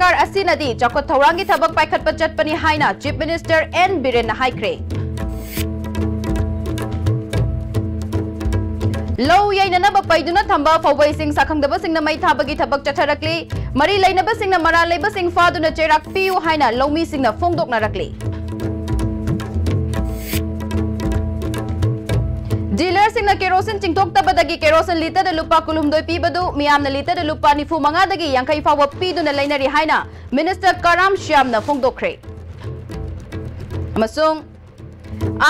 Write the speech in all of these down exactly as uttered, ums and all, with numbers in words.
ꯁꯔꯀꯥꯔ ꯑꯁꯤꯅꯗꯤ ꯆꯥꯎꯈꯠ ꯊꯧꯔꯥꯡꯒꯤ ꯊꯕꯛ ꯄꯥꯏꯈꯠꯄ ꯆꯠꯄꯅꯤ ꯍꯥꯏꯅ Chief Minister N ꯕꯤꯔꯦꯟꯅ ꯍꯥꯏꯈ꯭ꯔꯦ꯫ ꯂꯧ ꯌꯩꯅꯅꯕ ꯄꯩꯗꯨꯅ ꯊꯝꯕ ꯐꯧꯕꯩꯁꯤꯡ ꯁꯥꯈꯪꯗꯕꯁꯤꯡꯅ ꯃꯩ ꯊꯥꯕꯒꯤ ꯊꯕꯛ ꯆꯠꯊꯔꯛꯂꯤ꯫ ꯃꯔꯤ ꯂꯩꯅꯕꯁꯤꯡꯅ ꯃꯔꯥꯜ ꯂꯩꯕꯁꯤꯡ ꯐꯥꯗꯨꯅ ꯆꯩꯔꯥꯛ ꯄꯤꯌꯨ ꯍꯥꯏꯅ ꯂꯧꯃꯤꯁꯤꯡꯅ ꯐꯣꯡꯗꯣꯛꯅꯔꯛꯂꯤ꯫ ꯗꯤꯂꯔꯁꯤꯡꯅ ꯀꯦꯔꯣꯁꯤꯟ ꯆꯤꯡꯊꯣꯛꯇꯕꯗꯒꯤ ꯀꯦꯔꯣꯁꯤꯟ ꯂꯤꯇꯔꯗ ꯂꯨꯄꯥ ꯀꯨꯟꯍꯨꯝꯗꯣꯏ ꯄꯤꯕꯗꯨ ꯃꯤꯌꯥꯝꯅ ꯂꯤꯇꯔꯗ ꯂꯨꯄꯥ ꯅꯤꯐꯨ ꯃꯉꯥꯗꯒꯤ ꯌꯥꯡꯈꯩ ꯐꯥꯎꯕ ꯄꯤꯗꯨꯅ ꯂꯩꯅꯔꯤ ꯍꯥꯏꯅ Minister ꯀꯔꯥꯝ ꯁ꯭ꯌꯥꯝꯅ ꯐꯣꯡꯗꯣꯛꯈ꯭ꯔꯦ꯫ ꯑꯃꯁꯨꯡ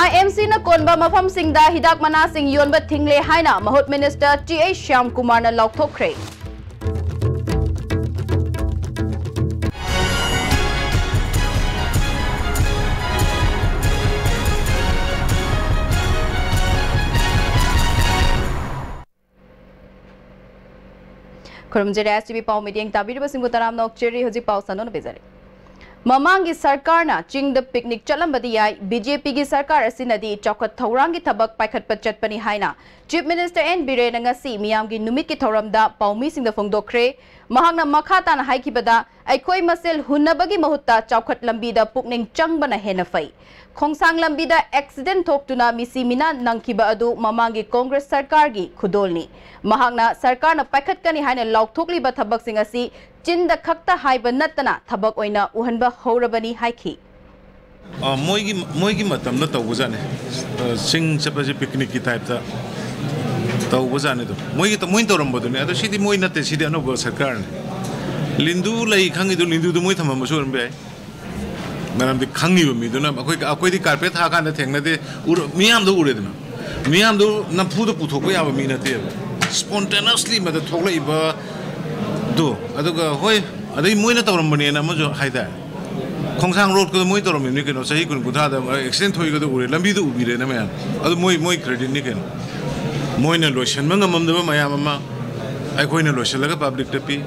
IMCꯅ ꯀꯣꯟꯕ ꯃꯐꯝꯁꯤꯡꯗ ꯍꯤꯗꯥꯛ ꯃꯅꯥꯁꯤꯡ ꯌꯣꯟꯕ ꯊꯤꯡꯂꯦ ꯍꯥꯏꯅ ꯃꯍꯨꯠ Minister ꯇꯤ ꯑꯩꯆ ꯁ꯭ꯌꯥꯝꯀꯨꯃꯥꯔꯅ ꯂꯥꯎꯊꯣꯛꯈ꯭ꯔꯦ꯫ ꯈꯨꯔꯨꯝꯖꯔꯤ, S T V ꯄꯥꯎ ꯃꯤꯠꯌꯦꯡ ꯇꯥꯕꯤꯔꯤꯕꯁꯤꯡꯕꯨ ꯇꯔꯥꯝꯅ ꯑꯣꯛꯆꯔꯤ꯫ ꯍꯧꯖꯤꯛ ꯄꯥꯎ ꯁꯟꯗꯣꯛꯅ ꯄꯤꯖꯔꯤ꯫ ꯃꯃꯥꯡꯒꯤ ꯁꯔꯀꯥꯔꯅ ꯆꯤꯡꯗ ꯄꯤꯛꯅꯤꯛ ꯆꯠꯂꯝꯕꯗꯤ ꯌꯥꯏ, BJPꯒꯤ ꯁꯔꯀꯥꯔ ꯑꯁꯤꯅꯗꯤ ꯆꯥꯎꯈꯠ ꯊꯧꯔꯥꯡꯒꯤ ꯊꯕꯛ ꯄꯥꯏꯈꯠꯄ ꯆꯠꯄꯅꯤ ꯍꯥꯏꯅ Chief Minister N ꯕꯤꯔꯦꯟꯅ ꯉꯁꯤ ꯃꯤꯌꯥꯝꯒꯤ ꯅꯨꯃꯤꯠꯀꯤ ꯊꯧꯔꯝꯗ ꯄꯥꯎꯃꯤꯁꯤꯡꯗ ꯐꯣꯡꯗꯣꯛꯈ꯭ꯔꯦ꯫ ꯃꯍꯥꯛꯅ ꯃꯈꯥ ꯇꯥꯅ ꯍꯥꯏꯈꯤꯕꯗ, ꯑꯩꯈꯣꯏ ꯃꯁꯦꯜ ꯍꯨꯟꯅꯕꯒꯤ ꯃꯍꯨꯠꯇ ꯆꯥꯎꯈꯠ ꯂꯝꯕꯤꯗ ꯄꯨꯛꯅꯤꯡ ꯆꯪꯕꯅ ꯍꯦꯟꯅ ꯐꯩ꯫ ꯈꯣꯡꯁꯥꯡ ꯂꯝꯕꯤꯗ accident ꯊꯣꯛꯇꯨꯅ ꯃꯤꯁꯤ ꯃꯤꯅꯥ ꯅꯪꯈꯤꯕ ꯑꯗꯨ ꯃꯃꯥꯡꯒꯤ Congress ꯁꯔꯀꯥꯔꯒꯤ ꯈꯨꯗꯣꯜꯅꯤ꯫ ꯃꯍꯥꯛꯅ ꯁꯔꯀꯥꯔꯅ ꯄꯥꯏꯈꯠꯀꯅꯤ ꯍꯥꯏꯅ ꯂꯥꯎꯊꯣꯛꯂꯤꯕ ꯊꯕꯛꯁꯤꯡ ꯑꯁꯤ ꯆꯤꯟꯗ ꯈꯛꯇ ꯍꯥꯏꯕ ꯅꯠꯇꯅ ꯊꯕꯛ ꯑꯣꯏꯅ ꯎꯍꯟꯕ ꯍꯧꯔꯕꯅꯤ ꯍꯥꯏꯈꯤ꯫ ꯑ, ꯃꯣꯏꯒꯤ, ꯃꯣꯏꯒꯤ ꯃꯇꯝꯗ ꯇꯧꯕꯖꯥꯠꯅꯤ꯫ ꯑ, ꯆꯤꯡ ꯆꯠꯄꯁꯦ picnicꯀꯤ typeꯇ ꯇꯧꯕꯖꯥꯠꯅꯤ꯫ ꯑꯗꯨꯝ ꯃꯣꯏꯒꯤ, ꯃꯣꯏꯅ ꯇꯧꯔꯝꯕꯗꯨꯅꯤ꯫ ꯑꯗꯣ ꯁꯤꯗꯤ ꯃꯣꯏ ꯅꯠꯇꯦ, ꯁꯤꯗꯤ ꯑꯅꯧꯕ ꯁꯔꯀꯥꯔꯅꯤ꯫ ꯂꯤꯟꯗꯨ ꯂꯩ ꯈꯪꯉꯤꯗꯣ, ꯂꯤꯟꯗꯨꯗꯣ ꯃꯣꯏ ꯊꯝꯃꯝꯕꯁꯨ ꯑꯣꯏꯔꯝꯕ ꯌꯥꯏ꯫ ꯃꯔꯝꯗꯤ ꯈꯪꯉꯤꯕ ꯃꯤꯗꯨꯅ, ꯑꯩꯈꯣꯏ, ꯑꯩꯈꯣꯏꯗꯤ carpet ꯊꯥꯀꯥꯟꯗ ꯊꯦꯡꯅꯗꯦ, ꯎꯔ-, ꯃꯤꯌꯥꯝꯗꯣ ꯎꯔꯦꯗꯅ꯫ ꯃꯤꯌꯥꯝꯗꯣ ꯅꯝꯐꯨꯗ ꯄꯨꯊꯣꯛꯄ ꯌꯥꯕ ꯃꯤ ꯅꯠꯇꯦꯕ꯫ Spontaneously ꯃꯗ ꯊꯣꯛꯂꯛꯏꯕꯗꯣ꯫ ꯑꯗꯨꯒ ꯍꯣꯏ, ꯑꯗꯩ ꯃꯣꯏꯅ ꯇꯧꯔꯝꯕꯅꯦꯅ ꯑꯃꯁꯨ ꯍꯥꯏꯇꯥꯔꯦ꯫ ꯈꯣꯡꯁꯥꯡ roadꯀꯗꯣ ꯃꯣꯏ ꯇꯧꯔꯝꯃꯤꯕꯅꯤ ꯀꯩꯅꯣ, ꯆꯍꯤ ꯀꯨꯟ ꯀꯨꯟꯊ꯭ꯔꯥꯗ accident ꯊꯣꯛꯏꯒꯗꯣ ꯎꯔꯦ, ꯂꯝꯕꯤꯗꯣ ꯎꯕꯤꯔꯦꯅ ꯃꯌꯥꯝ꯫ ꯑꯗꯨ ꯃꯣꯏ, ꯃꯣꯏ creditꯅꯤ ꯀꯩꯅꯣ꯫ ꯃꯣꯏꯅ ꯂꯣꯏꯁꯤꯟꯕ ꯉꯝꯃꯝꯗꯕ ꯃꯌꯥꯝ ꯑꯃ ꯑꯩꯈꯣꯏꯅ ꯂꯣꯏꯁꯤꯜꯂꯒ publicꯇ ꯄꯤ꯫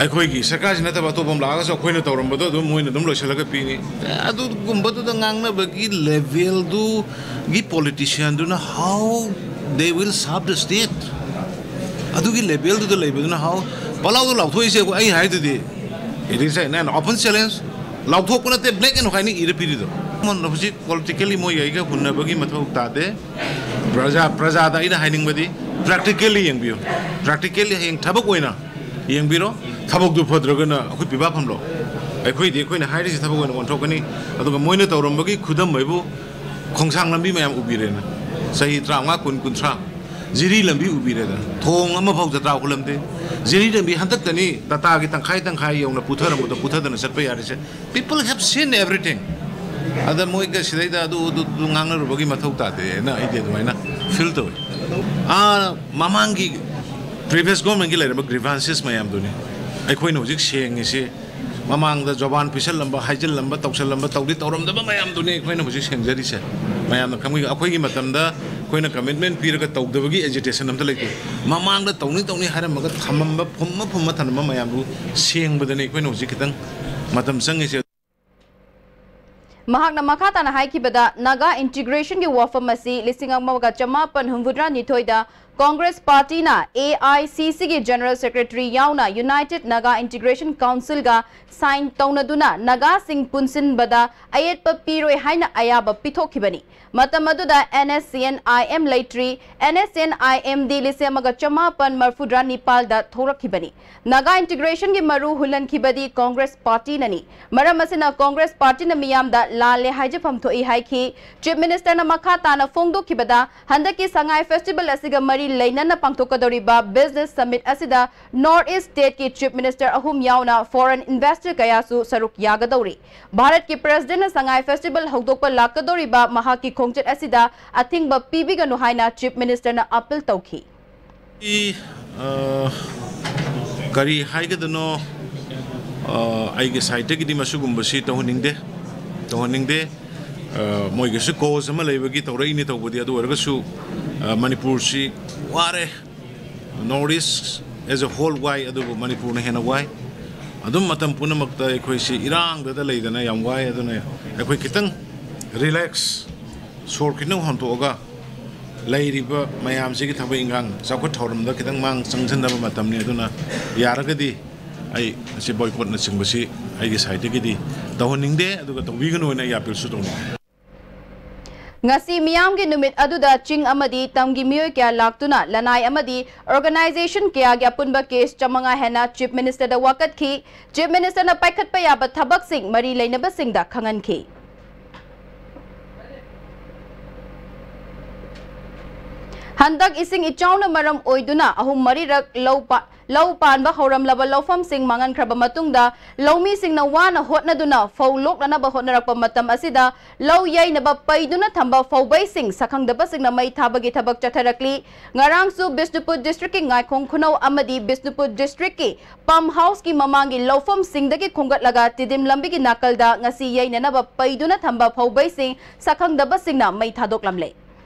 ꯑꯩꯈꯣꯏꯒꯤ ꯁꯔꯀꯥꯔꯁꯤ ꯅꯠꯇꯕ ꯑꯇꯣꯞꯄ ꯑꯃ ꯂꯥꯛꯑꯒꯁꯨ ꯑꯩꯈꯣꯏꯅ ꯇꯧꯔꯝꯕꯗꯣ ꯑꯗꯨꯝ ꯃꯣꯏꯅ ꯑꯗꯨꯝ ꯂꯣꯏꯁꯤꯜꯂꯒ ꯄꯤꯅꯤ꯫ ꯑꯗꯨꯒꯨꯝꯕꯗꯨꯗ ꯉꯥꯡꯅꯕꯒꯤ levelꯗꯨꯒꯤ politicianꯗꯨꯅ how they will serve the state? ꯑꯗꯨꯒꯤ levelꯗꯨꯗ ꯂꯩꯕꯗꯨꯅ how? ꯄꯂꯥꯎꯗ ꯂꯥꯎꯊꯣꯛꯏꯁꯦ ꯑꯩ ꯍꯥꯏꯗꯨꯗꯤ꯫ It is an open challenge. ꯂꯥꯎꯊꯣꯛꯄ ꯅꯠꯇꯦ, black and white ꯅ ꯏꯔ ꯄꯤꯔꯤꯗꯣ꯫ ꯑꯃꯔꯣꯝꯗ ꯍꯧꯖꯤꯛ politically ꯃꯣꯏꯒ ꯑꯩꯒ ꯍꯨꯟꯅꯕꯒꯤ ꯃꯊꯧ ꯇꯥꯗꯦ꯫ ꯄ꯭ꯔꯖꯥ, ꯄ꯭ꯔꯖꯥꯗ ꯑꯩꯅ ꯍꯥꯏꯅꯤꯡꯕꯗꯤ practically ꯌꯦꯡꯕꯤꯌꯨ꯫ Practically ꯍꯌꯦꯡ ꯊꯕꯛ ꯑꯣꯏꯅ ꯌꯦꯡꯕꯤꯔꯣ꯫ ꯊꯕꯛꯇꯨ ꯐꯠꯇ꯭ꯔꯒꯅ ꯑꯩꯈꯣꯏ ꯄꯤꯕꯥ ꯐꯝꯂꯣ? ꯑꯩꯈꯣꯏꯗꯤ ꯑꯩꯈꯣꯏꯅ ꯍꯥꯏꯔꯤꯁꯤ ꯊꯕꯛ ꯑꯣꯏꯅ ꯑꯣꯟꯊꯣꯛꯀꯅꯤ꯫ ꯑꯗꯨꯒ ꯃꯣꯏꯅ ꯇꯧꯔꯝꯕꯒꯤ ꯈꯨꯗꯝ ꯍꯥꯏꯕꯨ ꯈꯣꯡꯁꯥꯡ ꯂꯝꯕꯤ ꯃꯌꯥꯝ ꯎꯕꯤꯔꯦꯅ꯫ ꯆꯍꯤ ꯇꯔꯥꯃꯉꯥ, ꯀꯨꯟ, ꯀꯨꯟꯊ꯭ꯔꯥ ꯖꯤꯔꯤ ꯂꯝꯕꯤ ꯎꯕꯤꯔꯦꯗꯅ꯫ ꯊꯣꯡ ꯑꯃꯐꯥꯎ ꯖꯇ꯭ꯔꯥ ꯍꯨꯜꯂꯝꯗꯦ꯫ ꯖꯤꯔꯤ ꯂꯝꯕꯤ ꯍꯟꯗꯛꯇꯅꯤ ꯇꯥꯇꯥꯒꯤ ꯇꯪꯈꯥꯏ ꯇꯪꯈꯥꯏ ꯌꯧꯅ ꯄꯨꯊꯔꯝꯕꯗꯣ ꯄꯨꯊꯗꯅ ꯆꯠꯄ ꯌꯥꯔꯤꯁꯦ꯫ People have seen everything. ꯑꯗ ꯃꯣꯏꯒ ꯁꯤꯗꯩꯗ ꯑꯗꯨ, ꯑꯗꯨ, ꯑꯗꯨ ꯉꯥꯡꯅꯔꯨꯕꯒꯤ ꯃꯊꯧ ꯇꯥꯗꯦꯅ ꯑꯩꯗꯤ ꯑꯗꯨꯃꯥꯏꯅ feel ꯇꯧꯏ꯫ ꯑꯥ, ꯃꯃꯥꯡꯒꯤ previous government ꯀꯤ ꯂꯩꯔꯝꯕ grievances ꯃꯌꯥꯝꯗꯨꯅꯤ ꯑꯩꯈꯣꯏꯅ ꯍꯧꯖꯤꯛ ꯁꯦꯡꯉꯤꯁꯤ꯫ ꯃꯃꯥꯡꯗ ꯖꯣꯕꯥꯟ ꯄꯤꯁꯜꯂꯝꯕ, ꯍꯥꯏꯖꯤꯜꯂꯝꯕ, ꯇꯧꯁꯜꯂꯝꯕ, ꯇꯧꯗꯤ ꯇꯧꯔꯝꯗꯕ ꯃꯌꯥꯝꯗꯨꯅꯤ ꯑꯩꯈꯣꯏꯅ ꯍꯧꯖꯤꯛ ꯁꯦꯡꯖꯔꯤꯁꯦ꯫ ꯃꯌꯥꯝꯅ ꯈꯪꯕꯤ, ꯑꯩꯈꯣꯏꯒꯤ ꯃꯇꯝꯗ ꯑꯩꯈꯣꯏꯅ commitment ꯄꯤꯔꯒ ꯇꯧꯗꯕꯒꯤ agitation ꯑꯝꯇ ꯂꯩꯇꯦ꯫ ꯃꯃꯥꯡꯗ ꯇꯧꯅꯤ ꯇꯧꯅꯤ ꯍꯥꯏꯔꯝꯃꯒ ꯊꯝꯃꯝꯕ, ꯐꯨꯝꯃ ꯐꯨꯝꯃ ꯊꯝꯃꯝꯕ ꯃꯌꯥꯝꯗꯨ ꯁꯦꯡꯕꯗꯅꯤ ꯑꯩꯈꯣꯏꯅ ꯍꯧꯖꯤꯛ ꯈꯤꯇꯪ ꯃꯇꯝ ꯆꯪꯉꯤꯁꯦ꯫ ꯃꯍꯥꯛꯅ ꯃꯈꯥ ꯇꯥꯅ ꯍꯥꯏꯈꯤꯕꯗ, ꯅꯥꯒꯥ integration ꯒꯤ ꯋꯥꯐꯝ ꯑꯁꯤ ꯂꯤꯁꯤꯡ ꯑꯃꯒ ꯆꯃꯥꯄꯟ ꯍꯨꯝꯐꯨꯇꯔꯥ ꯅꯤꯊꯣꯏꯗ Congress party ꯅ A I C C ꯒꯤ General Secretary ꯌꯥꯎꯅ United Naga Integration Council ꯒ sign ꯇꯧꯅꯗꯨꯅ ꯅꯥꯒꯥꯁꯤꯡ ꯄꯨꯟꯁꯤꯟꯕꯗ ꯑꯌꯦꯠꯄ ꯄꯤꯔꯣꯏ ꯍꯥꯏꯅ ꯑꯌꯥꯕ ꯄꯤꯊꯣꯛꯈꯤꯕꯅꯤ꯫ ꯃꯇꯝ ꯑꯗꯨꯗ N S C N I M ꯂꯩꯇ꯭ꯔꯤ꯫ N S C N I M ꯗꯤ ꯂꯤꯁꯤꯡ ꯑꯃꯒ ꯆꯃꯥꯄꯟ ꯃꯔꯤꯐꯨꯇꯔꯥ ꯅꯤꯄꯥꯜꯗ ꯊꯣꯛꯂꯛꯈꯤꯕꯅꯤ꯫ ꯅꯥꯒꯥ integration ꯒꯤ ꯃꯔꯨ ꯍꯨꯜꯍꯟꯈꯤꯕꯗꯤ Congress party ꯅꯅꯤ꯫ ꯃꯔꯝ ꯑꯁꯤꯅ Congress party ꯅ ꯃꯤꯌꯥꯝꯗ ꯂꯥꯜꯂꯦ ꯍꯥꯏꯖꯐꯝ ꯊꯣꯛꯏ ꯍꯥꯏꯈꯤ꯫ Chief Minister ꯅ ꯃꯈꯥ ꯇꯥꯅ ꯐꯣꯡꯗꯣꯛꯈꯤꯕꯗ, ꯍꯟꯗꯛꯀꯤ ꯁꯉꯥꯏ festival ꯑꯁꯤꯒ ꯃꯔꯤ ꯂꯩꯅꯅ ꯄꯥꯡꯊꯣꯛꯀꯗꯧꯔꯤꯕ business summit ꯑꯁꯤꯗ North East state ꯀꯤ Chief Minister ꯑꯍꯨꯝ ꯌꯥꯎꯅ foreign investor ꯀꯌꯥꯁꯨ ꯁꯔꯨꯛ ꯌꯥꯒꯗꯧꯔꯤ꯫ ꯚꯥꯔꯠꯀꯤ President ꯅ ꯁꯉꯥꯏ festival ꯍꯧꯗꯣꯛꯄ ꯂꯥꯛꯀꯗꯧꯔꯤꯕ ꯃꯍꯥꯛꯀꯤ ꯈꯣꯡꯆꯠ ꯑꯁꯤꯗ ꯑꯊꯤꯡꯕ ꯄꯤꯕꯤꯒꯅꯨ ꯍꯥꯏꯅ Chief Minister ꯅ appeal ꯇꯧꯈꯤ꯫ ꯑꯩ, ꯑ, ꯀꯔꯤ ꯍꯥꯏꯒꯗꯅꯣ, ꯑ, ꯑꯩꯒꯤ side ꯇꯒꯤꯗꯤ ꯃꯁꯤꯒꯨꯝꯕꯁꯤ ꯇꯧꯍꯟꯅꯤꯡꯗꯦ, ꯇꯧꯍꯟꯅꯤꯡꯗꯦ꯫ ꯑ, ꯃꯣꯏꯒꯤꯁꯨ cause ꯑꯃ ꯂꯩꯕꯒꯤ ꯇꯧꯔꯛꯏꯅꯤ ꯇꯧꯕꯗꯤ, ꯑꯗꯨ ꯑꯣꯏꯔꯒꯁꯨ, ꯑ, ꯃꯅꯤꯄꯨꯔꯁꯤ ꯋꯥꯔꯦ꯫ North East as a whole ꯋꯥꯏ, ꯑꯗꯨꯕꯨ ꯃꯅꯤꯄꯨꯔꯅ ꯍꯦꯟꯅ ꯋꯥꯏ꯫ ꯑꯗꯨꯝ ꯃꯇꯝ ꯄꯨꯝꯅꯃꯛꯇ ꯑꯩꯈꯣꯏꯁꯤ ꯏꯔꯥꯡꯗꯗ ꯂꯩꯗꯅ ꯌꯥꯝ ꯋꯥꯏ꯫ ꯑꯗꯨꯅ ꯑꯩꯈꯣꯏ ꯈꯤꯇꯪ relax, ꯁꯣꯔ ꯈꯤꯇꯪ ꯍꯣꯟꯊꯣꯛꯑꯒ ꯂꯩꯔꯤꯕ ꯃꯌꯥꯝꯁꯤꯒꯤ ꯊꯕꯛ ꯏꯟꯈꯥꯡ, ꯆꯥꯎꯈꯠ ꯊꯧꯔꯝꯗ ꯈꯤꯇꯪ ꯃꯥꯡ ꯆꯪꯁꯤꯟꯅꯕ ꯃꯇꯝꯅꯤ꯫ ꯑꯗꯨꯅ ꯌꯥꯔꯒꯗꯤ ꯑꯩ ꯃꯁꯤ ꯕꯣꯏꯀꯣꯠꯅꯆꯤꯡꯕꯁꯤ ꯑꯩꯒꯤ ꯁꯥꯏꯠꯇꯒꯤꯗꯤ ꯇꯧꯍꯟꯅꯤꯡꯗꯦ, ꯑꯗꯨꯒ ꯇꯧꯕꯤꯒꯅꯨ ꯍꯥꯏꯅ ꯑꯩ ꯑꯄꯤꯜꯁꯨ ꯇꯧꯅꯤꯡꯉꯤ꯫ ꯉꯁꯤ ꯃꯤꯌꯥꯝꯒꯤ ꯅꯨꯃꯤꯠ ꯑꯗꯨꯗ ꯆꯤꯡ ꯑꯃꯗꯤ ꯇꯝꯒꯤ ꯃꯤꯑꯣꯏ ꯀꯌꯥ ꯂꯥꯛꯇꯨꯅ ꯂꯅꯥꯏ ꯑꯃꯗꯤ organization ꯀꯌꯥꯒꯤ ꯑꯄꯨꯟꯕ case ꯆꯥꯃꯉꯥ ꯍꯦꯟꯅ Chief Minister ꯗ ꯋꯥꯀꯠꯈꯤ꯫ Chief Minister ꯅ ꯄꯥꯏꯈꯠꯄ ꯌꯥꯕ ꯊꯕꯛꯁꯤꯡ ꯃꯔꯤ ꯂꯩꯅꯕꯁꯤꯡꯗ ꯈꯪꯍꯟꯈꯤ꯫ ꯍꯟꯗꯛ ꯏꯁꯤꯡ ꯏꯆꯥꯎꯅ ꯃꯔꯝ ꯑꯣꯏꯗꯨꯅ ꯑꯍꯨꯝ ꯃꯔꯤꯔꯛ ꯂꯧ ꯄꯥ-, ꯂꯧ ꯄꯥꯟꯕ ꯍꯧꯔꯝꯂꯕ ꯂꯧꯐꯝꯁꯤꯡ ꯃꯥꯡꯍꯟꯈ꯭ꯔꯕ ꯃꯇꯨꯡꯗ, ꯂꯧꯃꯤꯁꯤꯡꯅ ꯋꯥꯅ ꯍꯣꯠꯅꯗꯨꯅ ꯐꯧ ꯂꯣꯛꯅꯅꯕ ꯍꯣꯠꯅꯔꯛꯄ ꯃꯇꯝ ꯑꯁꯤꯗ, ꯂꯧ ꯌꯩꯅꯕ ꯄꯩꯗꯨꯅ ꯊꯝꯕ ꯐꯧꯕꯩꯁꯤꯡ ꯁꯛꯈꯪꯗꯕꯁꯤꯡꯅ ꯃꯩ ꯊꯥꯕꯒꯤ ꯊꯕꯛ ꯆꯠꯊꯔꯛꯂꯤ꯫ ꯉꯔꯥꯡꯁꯨ ꯕꯤꯁꯅꯨꯄꯨꯔ district ꯀꯤ ꯉꯥꯏꯈꯣꯡ ꯈꯨꯅꯧ ꯑꯃꯗꯤ ꯕꯤꯁꯅꯨꯄꯨꯔ district ꯀꯤ pump house ꯀꯤ ꯃꯃꯥꯡꯒꯤ ꯂꯧꯐꯝꯁꯤꯡꯗꯒꯤ ꯈꯣꯝꯒꯠꯂꯒ ꯇꯤꯗꯤꯝ ꯂꯝꯕꯤꯒꯤ ꯅꯥꯀꯜꯗ ꯉꯁꯤ ꯌꯩꯅꯅꯕ ꯄꯩꯗꯨꯅ ꯊꯝꯕ ꯐꯧꯕꯩꯁꯤꯡ ꯁꯛꯈꯪꯗꯕꯁꯤꯡꯅ ꯃꯩ ꯊꯥꯗꯣꯛꯂꯝꯂꯦ꯫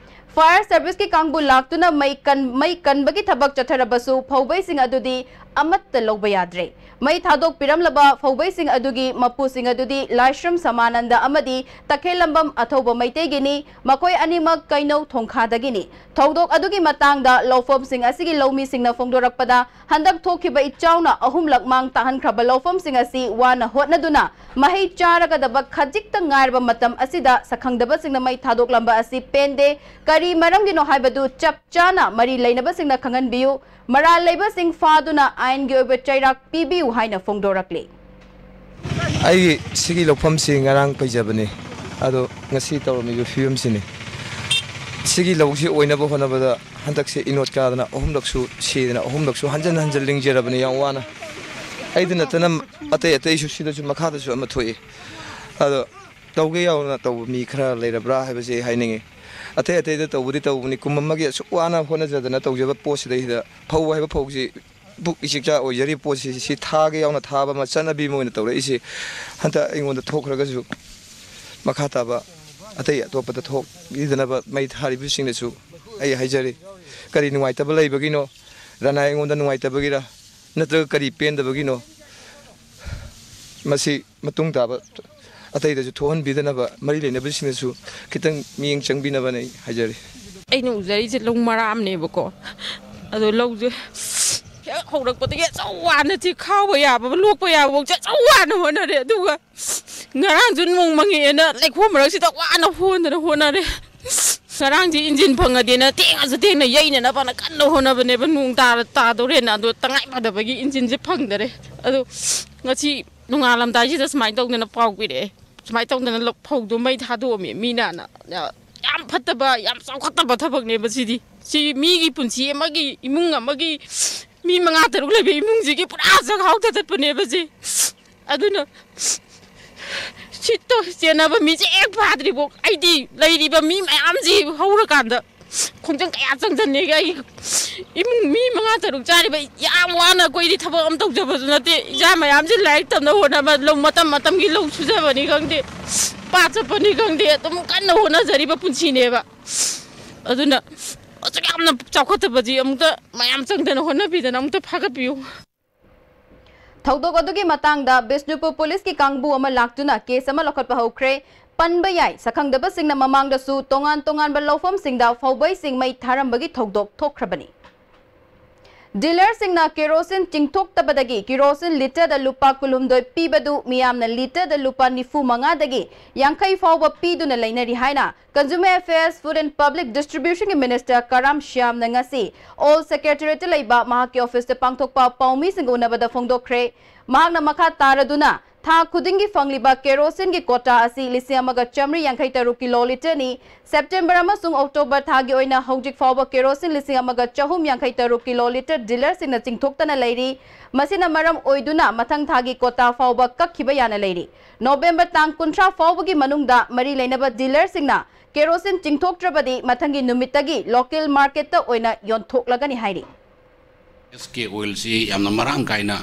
Fire service ꯀꯤ ꯀꯥꯡꯕꯨ ꯂꯥꯛꯇꯨꯅ ꯃꯩ ꯀꯟ-, ꯃꯩ ꯀꯟꯕꯒꯤ ꯊꯕꯛ ꯆꯠꯊꯔꯕꯁꯨ ꯐꯧꯕꯩꯁꯤꯡ ꯑꯗꯨꯗꯤ ꯑꯃꯠꯇ ꯂꯧꯕ ꯌꯥꯗ꯭ꯔꯦ꯫ ꯃꯩ ꯊꯥꯗꯣꯛꯄꯤꯔꯝꯂꯕ ꯐꯧꯕꯩꯁꯤꯡ ꯑꯗꯨꯒꯤ ꯃꯄꯨꯁꯤꯡ ꯑꯗꯨꯗꯤ ꯂꯥꯏꯁ꯭ꯔꯝ ꯁꯃꯥꯅꯟꯗ ꯑꯃꯗꯤ ꯇꯈꯦꯜꯂꯝꯕꯝ ꯑꯊꯧꯕ ꯃꯩꯇꯩꯒꯤꯅꯤ꯫ ꯃꯈꯣꯏ ꯑꯅꯤꯃꯛ ꯀꯩꯅꯧ ꯊꯣꯡꯈꯥꯗꯒꯤꯅꯤ꯫ ꯊꯧꯗꯣꯛ ꯑꯗꯨꯒꯤ ꯃꯇꯥꯡꯗ ꯂꯧꯐꯝꯁꯤꯡ ꯑꯁꯤꯒꯤ ꯂꯧꯃꯤꯁꯤꯡꯅ ꯐꯣꯡꯗꯣꯔꯛꯄꯗ, ꯍꯟꯗꯛ ꯊꯣꯛꯈꯤꯕ ꯏꯆꯥꯎꯅ ꯑꯍꯨꯝꯂꯛ ꯃꯥꯡ ꯇꯥꯛꯍꯟꯈ꯭ꯔꯕ ꯂꯧꯐꯝꯁꯤꯡ ꯑꯁꯤ ꯋꯥꯅ ꯍꯣꯠꯅꯗꯨꯅ ꯃꯍꯩ ꯆꯥꯔꯒꯗꯕ ꯈꯖꯤꯛꯇ ꯉꯥꯏꯔꯕ ꯃꯇꯝ ꯑꯁꯤꯗ ꯁꯛꯈꯪꯗꯕꯁꯤꯡꯅ ꯃꯩ ꯊꯥꯗꯣꯛꯂꯝꯕ ꯑꯁꯤ ꯄꯦꯟꯗꯦ꯫ ꯀꯔꯤ ꯃꯔꯝꯒꯤꯅꯣ ꯍꯥꯏꯕꯗꯨ ꯆꯞ ꯆꯥꯅ ꯃꯔꯤ ꯂꯩꯅꯕꯁꯤꯡꯅ ꯈꯪꯍꯟꯕꯤꯌꯨ꯫ ꯃꯔꯥꯜ ꯂꯩꯕꯁꯤꯡ ꯐꯥꯗꯨꯅ ꯑꯥꯏꯟꯒꯤ ꯑꯣꯏꯕ ꯆꯩꯔꯥꯛ ꯄꯤꯕꯤꯌꯨ ꯍꯥꯏꯅ ꯐꯣꯡꯗꯣꯔꯛꯂꯤ꯫ ꯑꯩꯒꯤ ꯁꯤꯒꯤ ꯂꯧꯐꯝꯁꯤ ꯉꯔꯥꯡ ꯄꯩꯖꯕꯅꯤ, ꯑꯗꯣ ꯉꯁꯤ ꯇꯧꯔꯝꯃꯤꯕ ꯐꯤꯕꯝꯁꯤꯅꯤ꯫ ꯁꯤꯒꯤ ꯂꯧꯁꯤ ꯑꯣꯏꯅꯕ ꯍꯣꯠꯅꯕꯗ ꯍꯟꯗꯛꯁꯦ ꯏꯅꯣꯠ ꯀꯥꯗꯅ ꯑꯍꯨꯝꯂꯛꯁꯨ ꯁꯤꯗꯅ ꯑꯍꯨꯝꯂꯛꯁꯨ ꯍꯟꯖꯟ ꯍꯟꯖꯟ ꯂꯤꯡꯖꯔꯕꯅꯤ ꯌꯥꯝ ꯋꯥꯅ꯫ ꯑꯩꯗ ꯅꯠꯇꯅ ꯑꯇꯩ ꯑꯇꯩꯁꯨ ꯁꯤꯗꯁꯨ ꯃꯈꯥꯗꯁꯨ ꯑꯃ ꯊꯣꯛꯏ꯫ ꯑꯗꯣ ꯇꯧꯒꯦ ꯌꯥꯎꯅ ꯇꯧꯕ ꯃꯤ ꯈꯔ ꯂꯩꯔꯕ꯭ꯔꯥ ꯍꯥꯏꯕꯁꯤ ꯑꯩ ꯍꯥꯏꯅꯤꯡꯉꯤ꯫ ꯑꯇꯩ ꯑꯇꯩꯗ ꯇꯧꯕꯗꯤ ꯇꯧꯕꯅꯤ, ꯀꯨꯝ ꯑꯃꯒꯤ ꯑꯁꯨꯛ ꯋꯥꯅ ꯍꯣꯠꯅꯖꯗꯅ ꯇꯧꯖꯕ ꯄꯣꯠꯁꯤꯗꯩꯁꯤꯗ ꯐꯧ ꯍꯥꯏꯕ ꯐꯧꯁꯤ ꯄꯨꯛ ꯏꯆꯤꯛꯆꯥ ꯑꯣꯏꯖꯔꯤꯕ ꯄꯣꯠꯁꯤ ꯁꯤ ꯊꯥꯒꯦ ꯌꯥꯎꯅ ꯊꯥꯕ ꯑꯃ ꯆꯠꯅꯕꯤ ꯑꯃ ꯑꯣꯏꯅ ꯇꯧꯔꯛꯏꯁꯤ꯫ ꯍꯟꯗꯛ ꯑꯩꯉꯣꯟꯗ ꯊꯣꯛꯈ꯭ꯔꯒꯁꯨ ꯃꯈꯥ ꯇꯥꯕ ꯑꯇꯩ ꯑꯇꯣꯞꯄꯗ ꯊꯣꯛꯈꯤꯗꯅꯕ ꯃꯩ ꯊꯥꯔꯤꯕꯁꯤꯡꯅꯁꯨ ꯑꯩ ꯍꯥꯏꯖꯔꯤ꯫ ꯀꯔꯤ ꯅꯨꯡꯉꯥꯏꯇꯕ ꯂꯩꯕꯒꯤꯅꯣ? ꯔꯅꯥ ꯑꯩꯉꯣꯟꯗ ꯅꯨꯡꯉꯥꯏꯇꯕꯒꯤꯔ ꯅꯠꯇ꯭ꯔꯒ ꯀꯔꯤ ꯄꯦꯟꯗꯕꯒꯤꯅꯣ? ꯃꯁꯤ ꯃꯇꯨꯡ ꯇꯥꯕ ꯑꯇꯩꯗꯁꯨ ꯊꯣꯛꯍꯟꯕꯤꯗꯅꯕ ꯃꯔꯤ ꯂꯩꯅꯕꯁꯤꯡꯅꯁꯨ ꯈꯤꯇꯪ ꯃꯤꯠꯌꯦꯡ ꯆꯪꯕꯤꯅꯕꯅ ꯑꯩ ꯍꯥꯏꯖꯔꯤ꯫ ꯑꯩꯅ ꯎꯖꯔꯤꯁꯦ ꯂꯧ ꯃꯔꯥ ꯑꯃꯅꯦꯕꯀꯣ꯫ ꯑꯗꯣ ꯂꯧꯁꯦ ꯍꯦꯛ ꯍꯧꯔꯛꯄꯗꯒꯤ ꯑꯆꯧ ꯋꯥꯅ ꯆꯦ ꯈꯥꯎꯕ ꯌꯥꯕ, ꯂꯣꯛꯄ ꯌꯥꯕꯐꯥꯎꯁꯦ ꯑꯆꯧ ꯋꯥꯅ ꯍꯣꯠꯅꯔꯦ꯫ ꯑꯗꯨꯒ ꯉꯔꯥꯡꯁꯨ ꯅꯣꯡ ꯃꯪꯉꯛꯑꯦꯅ ꯂꯩꯈꯣꯝ ꯃꯔꯛꯁꯤꯗ ꯋꯥꯅ ꯍꯣꯟꯗꯅ ꯍꯣꯠꯅꯔꯦ꯫ ꯉꯔꯥꯡꯁꯦ ꯏꯟꯖꯤꯟ ꯐꯪꯉꯗꯤꯅ ꯊꯦꯡꯉꯁꯨ ꯊꯦꯡꯅ ꯌꯩꯅꯅꯕꯅ ꯀꯟꯅ ꯍꯣꯠꯅꯕꯅꯦꯕ꯫ ꯅꯣꯡ ꯇꯥꯔ-, ꯇꯥꯗꯧꯔꯦꯅ꯫ ꯑꯗꯣ ꯇꯉꯥꯏ ꯐꯗꯕꯒꯤ ꯏꯟꯖꯤꯟꯁꯦ ꯐꯪꯗꯔꯦ꯫ ꯑꯗꯣ ꯉꯁꯤ ꯅꯣꯡꯉꯥꯜꯂꯝꯗꯥꯏꯁꯤꯗ ꯁꯨꯃꯥꯏꯅ ꯇꯧꯗꯅ ꯄꯥꯎ ꯄꯤꯔꯛꯑꯦ꯫ ꯁꯨꯃꯥꯏꯅ ꯇꯧꯗꯅ ꯂꯧ-, ꯐꯧꯗꯣ ꯃꯩ ꯊꯥꯗꯣꯛꯑꯝꯃꯦ ꯃꯤꯅꯅ꯫ ꯌꯥꯝ ꯐꯠꯇꯕ, ꯌꯥꯝ ꯆꯥꯎꯈꯠꯇꯕ ꯊꯕꯛꯅꯦꯕ ꯁꯤꯗꯤ꯫ ꯁꯤ ꯃꯤꯒꯤ ꯄꯨꯟꯁꯤ ꯑꯃꯒꯤ, ꯏꯃꯨꯡ ꯑꯃꯒꯤ ꯃꯤ ꯃꯉꯥ ꯇꯔꯨꯛ ꯂꯩꯕ ꯏꯃꯨꯡꯁꯤꯒꯤ ꯄꯨꯔꯥ ꯆꯥꯛꯍꯥꯎ ꯊꯥꯗꯠꯄꯅꯦꯕ ꯁꯤ꯫ ꯑꯗꯨꯅ ꯁꯤꯠꯇꯣ ꯆꯦꯟꯅꯕ ꯃꯤꯁꯦ ꯍꯦꯛ ꯐꯥꯗ꯭ꯔꯤꯕꯣ ꯑꯩꯗꯤ ꯂꯩꯔꯤꯕ ꯃꯤ ꯃꯌꯥꯝꯁꯤ ꯍꯧꯔꯀꯥꯟꯗ ꯈꯣꯡꯖꯪ ꯀꯌꯥ ꯆꯪꯁꯟꯅꯦꯒꯦ꯫ ꯑꯩꯒꯤ ꯏꯃꯨꯡ ꯃꯤ ꯃꯉꯥ ꯇꯔꯨꯛ ꯆꯥꯔꯤꯕ, ꯌꯥꯝ ꯋꯥꯅ ꯑꯩꯈꯣꯏꯗꯤ ꯊꯕꯛ ꯑꯃ ꯇꯧꯖꯕꯁꯨ ꯅꯠꯇꯦ꯫ ꯏꯆꯥ ꯃꯌꯥꯝꯁꯤ ꯂꯥꯏꯔꯤꯛ ꯇꯝꯅꯕ ꯍꯣꯠꯅꯕ, ꯂꯧ ꯃꯇꯝ ꯃꯇꯝꯒꯤ ꯂꯧ ꯁꯨꯖꯕꯅꯤ ꯈꯪꯗꯦ, ꯄꯥꯠ ꯆꯠꯄꯅꯤ ꯈꯪꯗꯦ, ꯑꯗꯨꯝ ꯀꯟꯅ ꯍꯣꯠꯅꯖꯔꯤꯕ ꯄꯨꯟꯁꯤꯅꯦꯕ꯫ ꯑꯗꯨꯅ ꯑꯁꯨꯛ ꯌꯥꯝꯅ ꯆꯥꯎꯈꯠꯇꯕꯁꯤ ꯑꯃꯨꯛꯇ ꯃꯌꯥꯝ ꯆꯪꯗꯅ ꯍꯣꯠꯅꯕꯤꯗꯅ ꯑꯃꯨꯛꯇ ꯐꯥꯒꯠꯄꯤꯌꯨ꯫ ꯊꯧꯗꯣꯛ ꯑꯗꯨꯒꯤ ꯃꯇꯥꯡꯗ ꯕꯤꯁꯅꯨꯄꯨꯔ ꯄꯨꯂꯤꯁꯀꯤ ꯀꯥꯡꯕꯨ ꯑꯃ ꯂꯥꯛꯇꯨꯅ ꯀꯦꯁ ꯑꯃ ꯂꯧꯈꯠꯄ ꯍꯧꯈ꯭ꯔꯦ꯫ ꯄꯟꯕ ꯌꯥꯏ, ꯁꯛꯈꯪꯗꯕꯁꯤꯡꯅ ꯃꯃꯥꯡꯗꯁꯨ ꯇꯣꯉꯥꯟ ꯇꯣꯉꯥꯟꯕ ꯂꯧꯐꯝꯁꯤꯡꯗ ꯐꯧꯕꯩꯁꯤꯡ ꯃꯩ ꯊꯥꯔꯝꯕꯒꯤ ꯊꯧꯗꯣꯛ ꯊꯣꯛꯈ꯭ꯔꯕꯅꯤ꯫ ꯗꯤꯂꯔꯁꯤꯡꯅ ꯀꯦꯔꯣꯁꯤꯟ ꯆꯤꯡꯊꯣꯛꯇꯕꯗꯒꯤ ꯀꯦꯔꯣꯁꯤꯟ ꯂꯤꯇꯔꯗ ꯂꯨꯄꯥ ꯀꯨꯟꯍꯨꯝꯗꯣꯏ ꯄꯤꯕꯗꯨ ꯃꯤꯌꯥꯝꯅ ꯂꯤꯇꯔꯗ ꯂꯨꯄꯥ ꯅꯤꯐꯨ ꯃꯉꯥꯗꯒꯤ ꯌꯥꯡꯈꯩ ꯐꯥꯎꯕ ꯄꯤꯗꯨꯅ ꯂꯩꯅꯔꯤ ꯍꯥꯏꯅ Consumer Affairs, Food and Public Distributionꯒꯤ Minister ꯀꯔꯥꯝ ꯁ꯭ꯌꯥꯝꯅ ꯉꯁꯤ ꯑꯣꯜ ꯁꯦꯀ꯭ꯔꯦꯇꯔꯤꯌꯦꯠꯇ ꯂꯩꯕ ꯃꯍꯥꯛꯀꯤ ꯑꯣꯐꯤꯁꯇ ꯄꯥꯡꯊꯣꯛꯄ ꯄꯥꯎꯃꯤꯁꯤꯡꯒ ꯎꯅꯕꯗ ꯐꯣꯡꯗꯣꯛꯈ꯭ꯔꯦ꯫ ꯃꯍꯥꯛꯅ ꯃꯈꯥ ꯇꯥꯔꯗꯨꯅ ꯊꯥ ꯈꯨꯗꯤꯡꯒꯤ ꯐꯪꯂꯤꯕ ꯀꯦꯔꯣꯁꯤꯟꯒꯤ ꯀꯣꯇꯥ ꯑꯁꯤ ꯂꯤꯁꯤꯡ ꯑꯃꯒ ꯆꯥꯃꯔꯤ ꯌꯥꯡꯈꯩ ꯇꯔꯨꯛ ꯀꯤꯂꯣ ꯂꯤꯇꯔꯅꯤ꯫ ꯁꯦꯞꯇꯦꯝꯕꯔ ꯑꯃꯁꯨꯡ ꯑꯣꯛꯇꯣꯕꯔ ꯊꯥꯒꯤ ꯑꯣꯏꯅ ꯍꯧꯖꯤꯛ ꯐꯥꯎꯕ ꯀꯦꯔꯣꯁꯤꯟ ꯂꯤꯁꯤꯡ ꯑꯃꯒ ꯆꯍꯨꯝ ꯌꯥꯡꯈꯩ ꯇꯔꯨꯛ ꯀꯤꯂꯣ ꯂꯤꯇꯔ ꯗꯤꯂꯔꯁꯤꯡꯅ ꯆꯤꯡꯊꯣꯛꯇꯅ ꯂꯩꯔꯤ꯫ ꯃꯁꯤꯅ ꯃꯔꯝ ꯑꯣꯏꯗꯨꯅ ꯃꯊꯪ ꯊꯥꯒꯤ ꯀꯣꯇꯥ ꯐꯥꯎꯕ ꯀꯛꯈꯤꯕ ꯌꯥꯅ ꯂꯩꯔꯤ꯫ ꯅꯣꯕꯦꯝꯕꯔ ꯇꯥꯡ ꯀꯨꯟꯊ꯭ꯔꯥ ꯐꯥꯎꯕꯒꯤ ꯃꯅꯨꯡꯗ ꯃꯔꯤ ꯂꯩꯅꯕ ꯗꯤꯂꯔꯁꯤꯡꯅ ꯀꯦꯔꯣꯁꯤꯟ ꯆꯤꯡꯊꯣꯛꯇ꯭ꯔꯕꯗꯤ ꯃꯊꯪꯒꯤ ꯅꯨꯃꯤꯠꯇꯒꯤ ꯂꯣꯀꯦꯜ ꯃꯥꯔꯀꯦꯠꯇ ꯑꯣꯏꯅ ꯌꯣꯟꯊꯣꯛꯂꯒꯅꯤ ꯍꯥꯏꯔꯤ꯫ ꯑꯦꯁ ꯀꯦ ꯑꯣꯏꯜꯁꯤ ꯌꯥꯝꯅ ꯃꯔꯥꯡ ꯀꯥꯏꯅ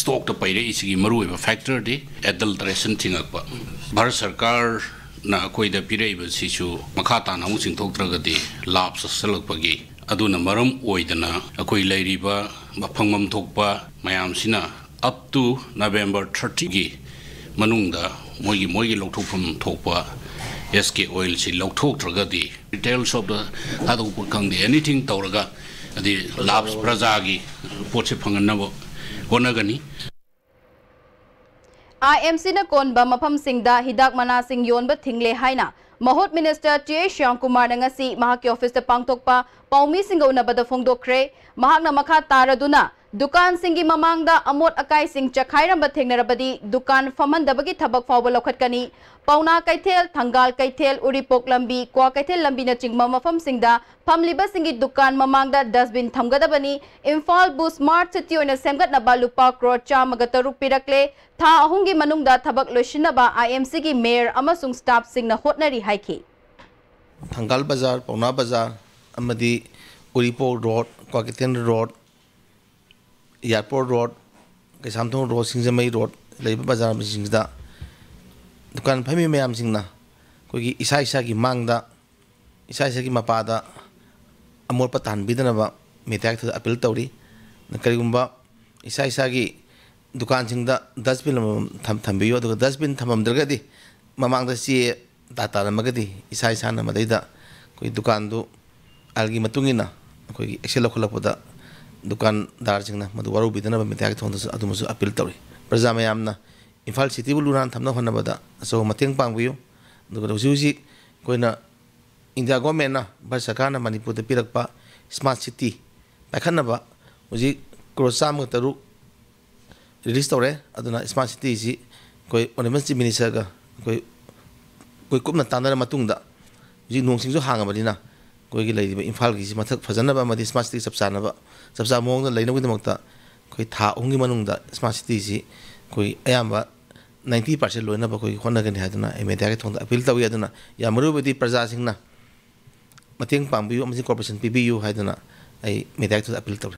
ꯁ꯭ꯇꯣꯛꯇ ꯄꯩꯔꯛꯏꯁꯤꯒꯤ ꯃꯔꯨꯑꯣꯏꯕ ꯐꯦꯛꯇꯔꯗꯤ ꯑꯦꯗꯜꯇꯔꯦꯁꯟ ꯊꯤꯡꯉꯛꯄ꯫ ꯚꯥꯔꯠ ꯁꯔꯀꯥꯔꯅ ꯑꯩꯈꯣꯏꯗ ꯄꯤꯔꯛꯏꯕꯁꯤꯁꯨ ꯃꯈꯥ ꯇꯥꯅ ꯑꯃꯨꯛ ꯆꯤꯡꯊꯣꯛꯇ꯭ꯔꯒꯗꯤ ꯂꯥꯞ ꯆꯠꯁꯤꯜꯂꯛꯄꯒꯤ, ꯑꯗꯨꯅ ꯃꯔꯝ ꯑꯣꯏꯗꯅ ꯑꯩꯈꯣꯏ ꯂꯩꯔꯤꯕ ꯐꯪꯐꯝ ꯊꯣꯛꯄ ꯃꯌꯥꯝꯁꯤꯅ up to November thirtyꯒꯤ ꯃꯅꯨꯡꯗ ꯃꯣꯏꯒꯤ ꯃꯣꯏꯒꯤ ꯂꯧꯊꯣꯛꯐꯝ ꯊꯣꯛꯄ ꯑꯦꯁ ꯀꯦ ꯑꯣꯏꯜꯁꯤ ꯂꯧꯊꯣꯛꯇ꯭ꯔꯒꯗꯤ, ꯔꯤꯇꯦꯜ ꯁꯣꯞꯇ ꯊꯥꯗꯣꯛꯄ ꯈꯪꯗꯦ, ꯑꯦꯅꯤꯊꯤꯡ ꯇꯧꯔꯒ ꯑꯗꯤ ꯂꯥꯚ ꯄ꯭ꯔꯖꯥꯒꯤ ꯄꯣꯠꯁꯦ ꯐꯪꯍꯟꯅꯕ ꯍꯣꯠꯅꯒꯅꯤ꯫ ꯑꯥꯏ ꯑꯦꯝ ꯁꯤꯅ ꯀꯣꯟꯕ ꯃꯐꯝꯁꯤꯡꯗ ꯍꯤꯗꯥꯛ ꯃꯅꯥꯁꯤꯡ ꯌꯣꯟꯕ ꯊꯤꯡꯂꯦ ꯍꯥꯏꯅ ꯃꯍꯨꯠ ꯃꯤꯅꯤꯁꯇꯔ ꯇꯤ ꯑꯩꯆ ꯁ꯭ꯌꯥꯝꯀꯨꯃꯥꯔꯅ ꯉꯁꯤ ꯃꯍꯥꯛꯀꯤ ꯑꯣꯐꯤꯁꯇ ꯄꯥꯡꯊꯣꯛꯄ ꯄꯥꯎꯃꯤꯁꯤꯡꯒ ꯎꯅꯕꯗ ꯐꯣꯡꯗꯣꯛꯈ꯭ꯔꯦ꯫ ꯃꯍꯥꯛꯅ ꯃꯈꯥ ꯇꯥꯔꯗꯨꯅ ꯗꯨꯀꯥꯟꯁꯤꯡꯒꯤ ꯃꯃꯥꯡꯗ ꯑꯃꯣꯠ ꯑꯀꯥꯏꯁꯤꯡ ꯆꯈꯥꯏꯔꯝꯕ ꯊꯦꯡꯅꯔꯕꯗꯤ ꯗꯨꯀꯥꯟ ꯐꯝꯍꯟꯗꯕꯒꯤ ꯊꯕꯛ ꯐꯥꯎꯕ ꯂꯧꯈꯠꯀꯅꯤ꯫ ꯄꯥꯎꯅꯥ ꯀꯩꯊꯦꯜ, ꯊꯪꯒꯥꯜ ꯀꯩꯊꯦꯜ, ꯎꯔꯤꯄꯣꯛ ꯂꯝꯕꯤ, ꯀ꯭ꯋꯥ ꯀꯩꯊꯦꯜ ꯂꯝꯕꯤꯅꯆꯤꯡꯕ ꯃꯐꯝꯁꯤꯡꯗ ꯐꯝꯂꯤꯕꯁꯤꯡꯒꯤ ꯗꯨꯀꯥꯟ ꯃꯃꯥꯡꯗ ꯗꯁꯕꯤꯟ ꯊꯝꯒꯗꯕꯅꯤ꯫ ꯏꯝꯐꯥꯜꯕꯨ ꯁ꯭ꯃꯥꯔꯠ ꯁꯤꯇꯤ ꯑꯣꯏꯅ ꯁꯦꯝꯒꯠꯅꯕ ꯂꯨꯄꯥ ꯀ꯭ꯔꯣꯔ ꯆꯥꯝꯃꯒ ꯇꯔꯨꯛ ꯄꯤꯔꯛꯂꯦ꯫ ꯊꯥ ꯑꯍꯨꯝꯒꯤ ꯃꯅꯨꯡꯗ ꯊꯕꯛ ꯂꯣꯏꯁꯤꯟꯅꯕ ꯑꯥꯏ ꯑꯦꯝ ꯁꯤꯒꯤ ꯃꯦꯌꯔ ꯑꯃꯁꯨꯡ ꯁ꯭ꯇꯥꯐꯁꯤꯡꯅ ꯍꯣꯠꯅꯔꯤ ꯍꯥꯏꯈꯤ꯫ ꯊꯪꯒꯥꯜ ꯕꯖꯥꯔ, ꯄꯥꯎꯅꯥ ꯕꯖꯥꯔ ꯑꯃꯗꯤ Uripok road, Kwakeithel road, airport road, Keishamthong road, Singjamei road ꯂꯩꯕ ꯕꯖꯥꯔꯁꯤꯡꯁꯤꯗ ꯗꯨꯀꯥꯟ ꯐꯝꯃꯤ ꯃꯌꯥꯝꯁꯤꯡꯅ ꯑꯩꯈꯣꯏꯒꯤ ꯏꯁꯥ ꯏꯁꯥꯒꯤ ꯃꯥꯡꯗ, ꯏꯁꯥ ꯏꯁꯥꯒꯤ ꯃꯄꯥꯗ ꯑꯃꯣꯠꯄ ꯇꯥꯍꯟꯕꯤꯗꯅꯕ ꯃꯦꯗꯤꯌꯥꯒꯤ ꯊꯛꯇ ꯑꯄꯤꯜ ꯇꯧꯔꯤ꯫ ꯀꯔꯤꯒꯨꯝꯕ ꯏꯁꯥ ꯏꯁꯥꯒꯤ ꯗꯨꯀꯥꯟꯁꯤꯡꯗ ꯗꯁꯕꯤꯟ ꯑꯃꯃꯝ ꯊꯝ-, ꯊꯝꯕꯤꯌꯨ, ꯑꯗꯨꯒ ꯗꯁꯕꯤꯟ ꯊꯝꯃꯝꯗ꯭ꯔꯒꯗꯤ ꯃꯃꯥꯡꯗ ꯆꯦ ꯇꯥ-, ꯇꯥꯔꯝꯃꯒꯗꯤ ꯏꯁꯥ ꯏꯁꯥꯅ ꯃꯗꯩꯗ ꯑꯩꯈꯣꯏ ꯗꯨꯀꯥꯟꯗꯨ ꯑꯥꯏꯟꯒꯤ ꯃꯇꯨꯡ ꯏꯟꯅ ꯑꯩꯈꯣꯏꯒꯤ action ꯂꯧꯈꯠꯂꯛꯄꯗ ꯗꯨꯀꯥꯟꯗꯥꯔꯁꯤꯡꯅ ꯃꯗꯨ ꯋꯥꯔꯧꯕꯤꯗꯅꯕ ꯃꯦꯗꯤꯌꯥꯒꯤ ꯊꯣꯡꯗꯁꯨ ꯑꯗꯨꯃꯁꯨ ꯑꯄꯤꯜ ꯇꯧꯔꯤ꯫ ꯄ꯭ꯔꯖꯥ ꯃꯌꯥꯝꯅ ꯏꯝꯐꯥꯜ ꯁꯤꯇꯤꯕꯨ ꯂꯨ ꯅꯥꯟꯅ ꯊꯝꯅꯕ ꯍꯣꯠꯅꯕꯗ ꯑꯆꯧꯕ ꯃꯇꯦꯡ ꯄꯥꯡꯕꯤꯌꯨ꯫ ꯑꯗꯨꯒ ꯍꯧꯖꯤꯛ ꯍꯧꯖꯤꯛ ꯑꯩꯈꯣꯏꯅ ꯏꯟꯗꯤꯌꯥ ꯒꯣꯔꯃꯦꯟꯅ, ꯚꯥꯔꯠ ꯁꯔꯀꯥꯔꯅ ꯃꯅꯤꯄꯨꯔꯗ ꯄꯤꯔꯛꯄ ꯁ꯭ꯃꯥꯔꯠ ꯁꯤꯇꯤ ꯄꯥꯏꯈꯠꯅꯕ ꯍꯧꯖꯤꯛ ꯀ꯭ꯔꯣꯔ ꯆꯥꯝꯃꯒ ꯇꯔꯨꯛ ꯔꯤꯂꯤꯁ ꯇꯧꯔꯦ꯫ ꯑꯗꯨꯅ ꯁ꯭ꯃꯥꯔꯠ ꯁꯤꯇꯤꯁꯤ ꯑꯩꯈꯣꯏ ꯑꯣꯅꯔꯦꯕꯜ ꯆꯤꯐ ꯃꯤꯅꯤꯁꯇꯔꯒ ꯑꯩꯈꯣꯏ, ꯑꯩꯈꯣꯏ ꯀꯨꯞꯅ ꯇꯥꯟꯅꯔ ꯃꯇꯨꯡꯗ ꯍꯧꯖꯤꯛ ꯅꯣꯡ ꯆꯤꯡꯁꯨ ꯍꯥꯡꯉꯕꯅꯤꯅ ꯑꯩꯈꯣꯏꯒꯤ ꯂꯩꯔꯤꯕ ꯏꯝꯐꯥꯜꯒꯤꯁꯤ ꯃꯊꯛ ꯐꯖꯅꯕ ꯑꯃꯗꯤ ꯁ꯭ꯃꯥꯔꯠ ꯁꯤꯇꯤ ꯆꯞ ꯆꯥꯅꯕ, ꯆꯞ ꯆꯥꯕ ꯃꯑꯣꯡꯗ ꯂꯩꯅꯕꯒꯤꯗꯃꯛꯇ ꯑꯩꯈꯣꯏ ꯊꯥ ꯑꯍꯨꯝꯒꯤ ꯃꯅꯨꯡꯗ ꯁ꯭ꯃꯥꯔꯠ ꯁꯤꯇꯤꯁꯤ ꯑꯩꯈꯣꯏ ꯑꯌꯥꯝꯕ ninety percent ꯂꯣꯏꯅꯕ ꯑꯩꯈꯣꯏ ꯍꯣꯠꯅꯒꯅꯤ ꯍꯥꯏꯗꯨꯅ ꯑꯩ ꯃꯦꯗꯤꯌꯥꯒꯤ ꯊꯣꯡꯗ ꯑꯄꯤꯜ ꯇꯧꯏ꯫ ꯑꯗꯨꯅ ꯌꯥꯝ ꯃꯔꯨ ꯑꯣꯏꯕꯗꯤ ꯄ꯭ꯔꯖꯥꯁꯤꯡꯅ ꯃꯇꯦꯡ ꯄꯥꯡꯕꯤꯌꯨ ꯑꯃꯁꯨꯡ ꯀꯣꯑꯣꯄꯔꯦꯁꯟ ꯄꯤꯕꯤꯌꯨ ꯍꯥꯏꯗꯨꯅ ꯑꯩ ꯃꯦꯗꯤꯌꯥꯒꯤ ꯊꯣꯡꯗ ꯑꯄꯤꯜ ꯇꯧꯔꯤ꯫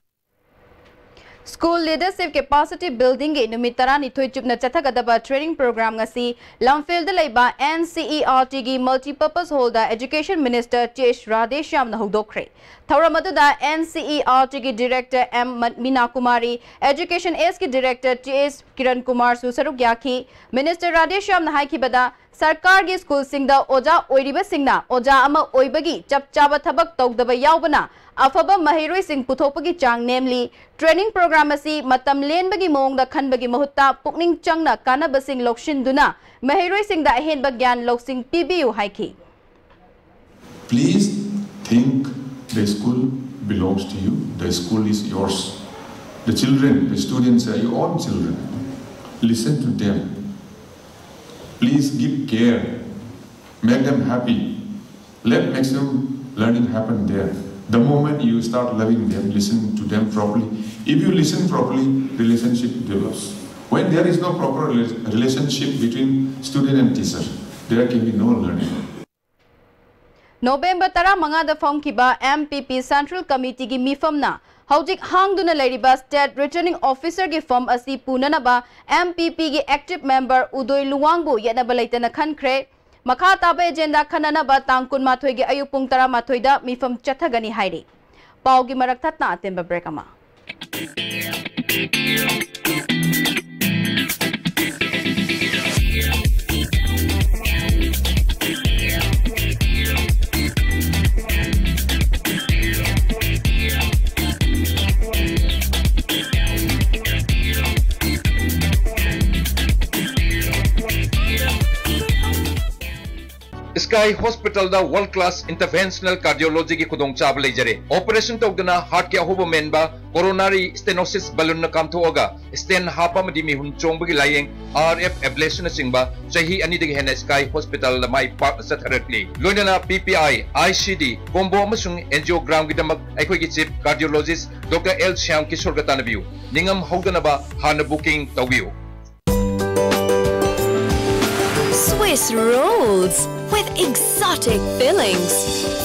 School Leadership Capacity Buildingꯒꯤ ꯅꯨꯃꯤꯠ ꯇꯔꯥꯅꯤꯊꯣꯏ ꯆꯨꯞꯅ ꯆꯠꯊꯒꯗꯕ training program ꯉꯁꯤ ꯂꯝꯐꯦꯜꯗ ꯂꯩꯕ N C E R Tꯒꯤ Multipurpose Hallꯗ Education Minister T H ꯔꯥꯙꯦꯁ꯭ꯌꯥꯝꯅ ꯍꯧꯗꯣꯛꯈ꯭ꯔꯦ꯫ ꯊꯧꯔꯝ ꯑꯗꯨꯗ N C E R Tꯒꯤ Director M ꯃ-, ꯃꯤꯅꯥ Kumari, Education Sꯀꯤ Director T H Kiran ꯀꯨꯃꯥꯔꯁꯨ ꯁꯔꯨꯛ ꯌꯥꯈꯤ꯫ Minister ꯔꯥꯙꯦꯁ꯭ꯌꯥꯝꯅ ꯍꯥꯏꯈꯤꯕꯗ, ꯁꯔꯀꯥꯔꯒꯤ ꯁ꯭ꯀꯨꯜꯁꯤꯡꯗ ꯑꯣꯖꯥ ꯑꯣꯏꯔꯤꯕꯁꯤꯡꯅ ꯑꯣꯖꯥ ꯑꯃ ꯑꯣꯏꯕꯒꯤ ꯆꯞ ꯆꯥꯕ ꯊꯕꯛ ꯇꯧꯗꯕ ꯌꯥꯎꯕꯅ ꯑꯐꯕ ꯃꯍꯩꯔꯣꯏꯁꯤꯡ ꯄꯨꯊꯣꯛꯄꯒꯤ ꯆꯥꯡ ꯅꯦꯝꯂꯤ꯫ Training program ꯑꯁꯤ ꯃꯇꯝ ꯂꯦꯟꯕꯒꯤ ꯃꯑꯣꯡꯗ ꯈꯟꯕꯒꯤ ꯃꯍꯨꯠꯇ ꯄꯨꯛꯅꯤꯡ ꯆꯪꯅ ꯀꯥꯟꯅꯕꯁꯤꯡ ꯂꯧꯁꯤꯟꯗꯨꯅ ꯃꯍꯩꯔꯣꯏꯁꯤꯡꯗ ꯑꯍꯦꯟꯕ ꯒ꯭ꯌꯥꯟ ꯂꯧꯁꯤꯡ ꯄꯤꯕꯤꯌꯨ ꯍꯥꯏꯈꯤ꯫ Please think the school belongs to you, the school is yours. The children, the students are your own children. Listen to them. Please give care. Make them happy. Let maximum learning happen there. The moment you start loving them, listen to them properly. If you listen properly, relationship develops. When there is no proper rela- relationship between student and teacher, there can be no learning. November ꯇꯔꯥꯃꯉꯥꯗ ꯐꯝꯈꯤꯕ M P P Central Committeeꯒꯤ ꯃꯤꯐꯝꯅ ꯍꯧꯖꯤꯛ ꯍꯥꯡꯗꯨꯅ ꯂꯩꯔꯤꯕ State Returning Officerꯒꯤ ꯐꯝ ꯑꯁꯤ ꯄꯨꯅꯅꯕ M P Pꯒꯤ active member ꯎꯗꯣꯏ ꯂꯨꯋꯥꯡꯕꯨ ꯌꯦꯠꯅꯕ ꯂꯩꯇꯅ ꯈꯟꯈ꯭ꯔꯦ꯫ ꯃꯈꯥ ꯇꯥꯕ agenda ꯈꯟꯅꯅꯕ ꯇꯥꯡ ꯀꯨꯟꯃꯥꯊꯣꯏꯒꯤ ꯑꯌꯨꯛ ꯄꯨꯡ ꯇꯔꯥꯃꯥꯊꯣꯏꯗ ꯃꯤꯐꯝ ꯆꯠꯊꯒꯅꯤ ꯍꯥꯏꯔꯤ꯫ ꯄꯥꯎꯒꯤ ꯃꯔꯛ ꯊꯠꯅ ꯑꯇꯦꯟꯕ break ꯑꯃ꯫ Sky Hospitalꯗ World Class Interventional Cardiologyꯒꯤ ꯈꯨꯗꯣꯡꯆꯥꯕ ꯂꯩꯖꯔꯦ꯫ Operation ꯇꯧꯗꯅ heartꯀꯤ ꯑꯍꯣꯕ ꯃꯦꯟꯕ, coronary stenosis balloonꯅ ꯀꯥꯝꯊꯣꯛꯑꯒ stent ꯍꯥꯞꯄ ꯑꯃꯗꯤ ꯃꯤꯍꯨꯟ ꯆꯣꯡꯕꯒꯤ ꯂꯥꯌꯦꯡ, R F ablationꯅꯆꯤꯡꯕ ꯆꯍꯤ ꯑꯅꯤꯗꯒꯤ ꯍꯦꯟꯅ Sky Hospitalꯗ ꯃꯥꯏ ꯄꯥꯛꯅ ꯆꯠꯊꯔꯛꯂꯤ꯫ ꯂꯣꯏꯅꯅ P P I, I C D, combo ꯑꯃꯁꯨꯡ angiogramꯒꯤꯗꯃꯛ ꯑꯩꯈꯣꯏꯒꯤ Chief Cardiologist Doctor L Shyam ꯀꯤꯁꯣꯔꯒ ꯇꯥꯟꯅꯕꯤꯌꯨ꯫ ꯅꯤꯡꯉꯝ ꯍꯧꯗꯅꯕ ꯍꯥꯟꯅ booking ꯇꯧꯕꯤꯌꯨ꯫ Swiss rolls with exotic fillings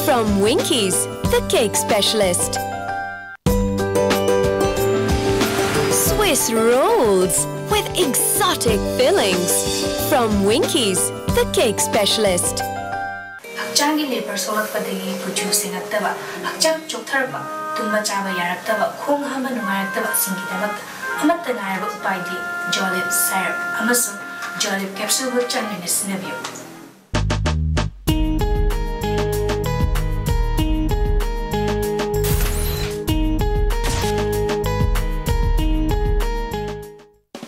from Winkies, the cake specialist. Swiss rolls with exotic fillings from Winkies, the cake specialist. ꯍꯛꯆꯥꯡꯒꯤ labour ꯁꯣꯛꯂꯛꯄꯗꯒꯤ ꯀꯨꯆꯨ ꯁꯦꯡꯉꯛꯇꯕ, ꯍꯛꯆꯥꯡ ꯆꯣꯛꯊꯔꯛꯄ, ꯇꯨꯝꯕ ꯆꯥꯕ ꯌꯥꯔꯛꯇꯕ, ꯈꯣꯡ ꯍꯥꯝꯕ ꯅꯨꯡꯉꯥꯏꯔꯛꯇꯕꯁꯤꯡꯒꯤꯗꯃꯛꯇ ꯑꯃꯠꯇ ꯉꯥꯏꯔꯕ ꯎꯄꯥꯏꯗꯤ ꯖꯣꯂꯤꯞ ꯁꯥꯏꯔꯞ ꯑꯃꯁꯨꯡ ꯖꯣꯂꯤꯞ ꯀꯦꯞꯁꯨꯜꯕꯨ ꯆꯥꯡ ꯅꯥꯏꯅ ꯁꯤꯖꯤꯟꯅꯕꯤꯌꯨ꯫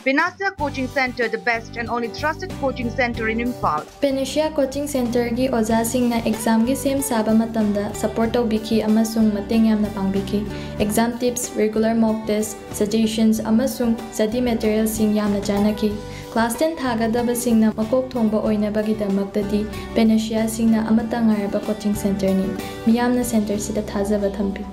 Panacea Coaching Center, the best and only trusted coaching center in Imphal. Panacea Coaching Centerꯒꯤ ꯑꯣꯖꯥꯁꯤꯡꯅ examꯒꯤ ꯁꯦꯝ ꯁꯥꯕ ꯃꯇꯝꯗ support ꯇꯧꯕꯤꯈꯤ ꯑꯃꯁꯨꯡ ꯃꯇꯦꯡ ꯌꯥꯝꯅ ꯄꯥꯡꯕꯤꯈꯤ꯫ Exam tips, regular mock test, suggestions ꯑꯃꯁꯨꯡ study materialꯁꯤꯡ ꯌꯥꯝꯅ ꯆꯥꯟꯅꯈꯤ꯫ Class ten ꯊꯥꯒꯗꯕꯁꯤꯡꯅ ꯃꯀꯣꯛ ꯊꯣꯡꯕ ꯑꯣꯏꯅꯕꯒꯤꯗꯃꯛꯇꯗꯤ Panaceaꯁꯤꯡꯅ ꯑꯃꯠꯇ ꯉꯥꯏꯔꯕ coaching centerꯅꯤ꯫ ꯃꯤꯌꯥꯝꯅ centerꯁꯤꯗ ꯊꯥꯖꯕ ꯊꯝꯕꯤꯌꯨ꯫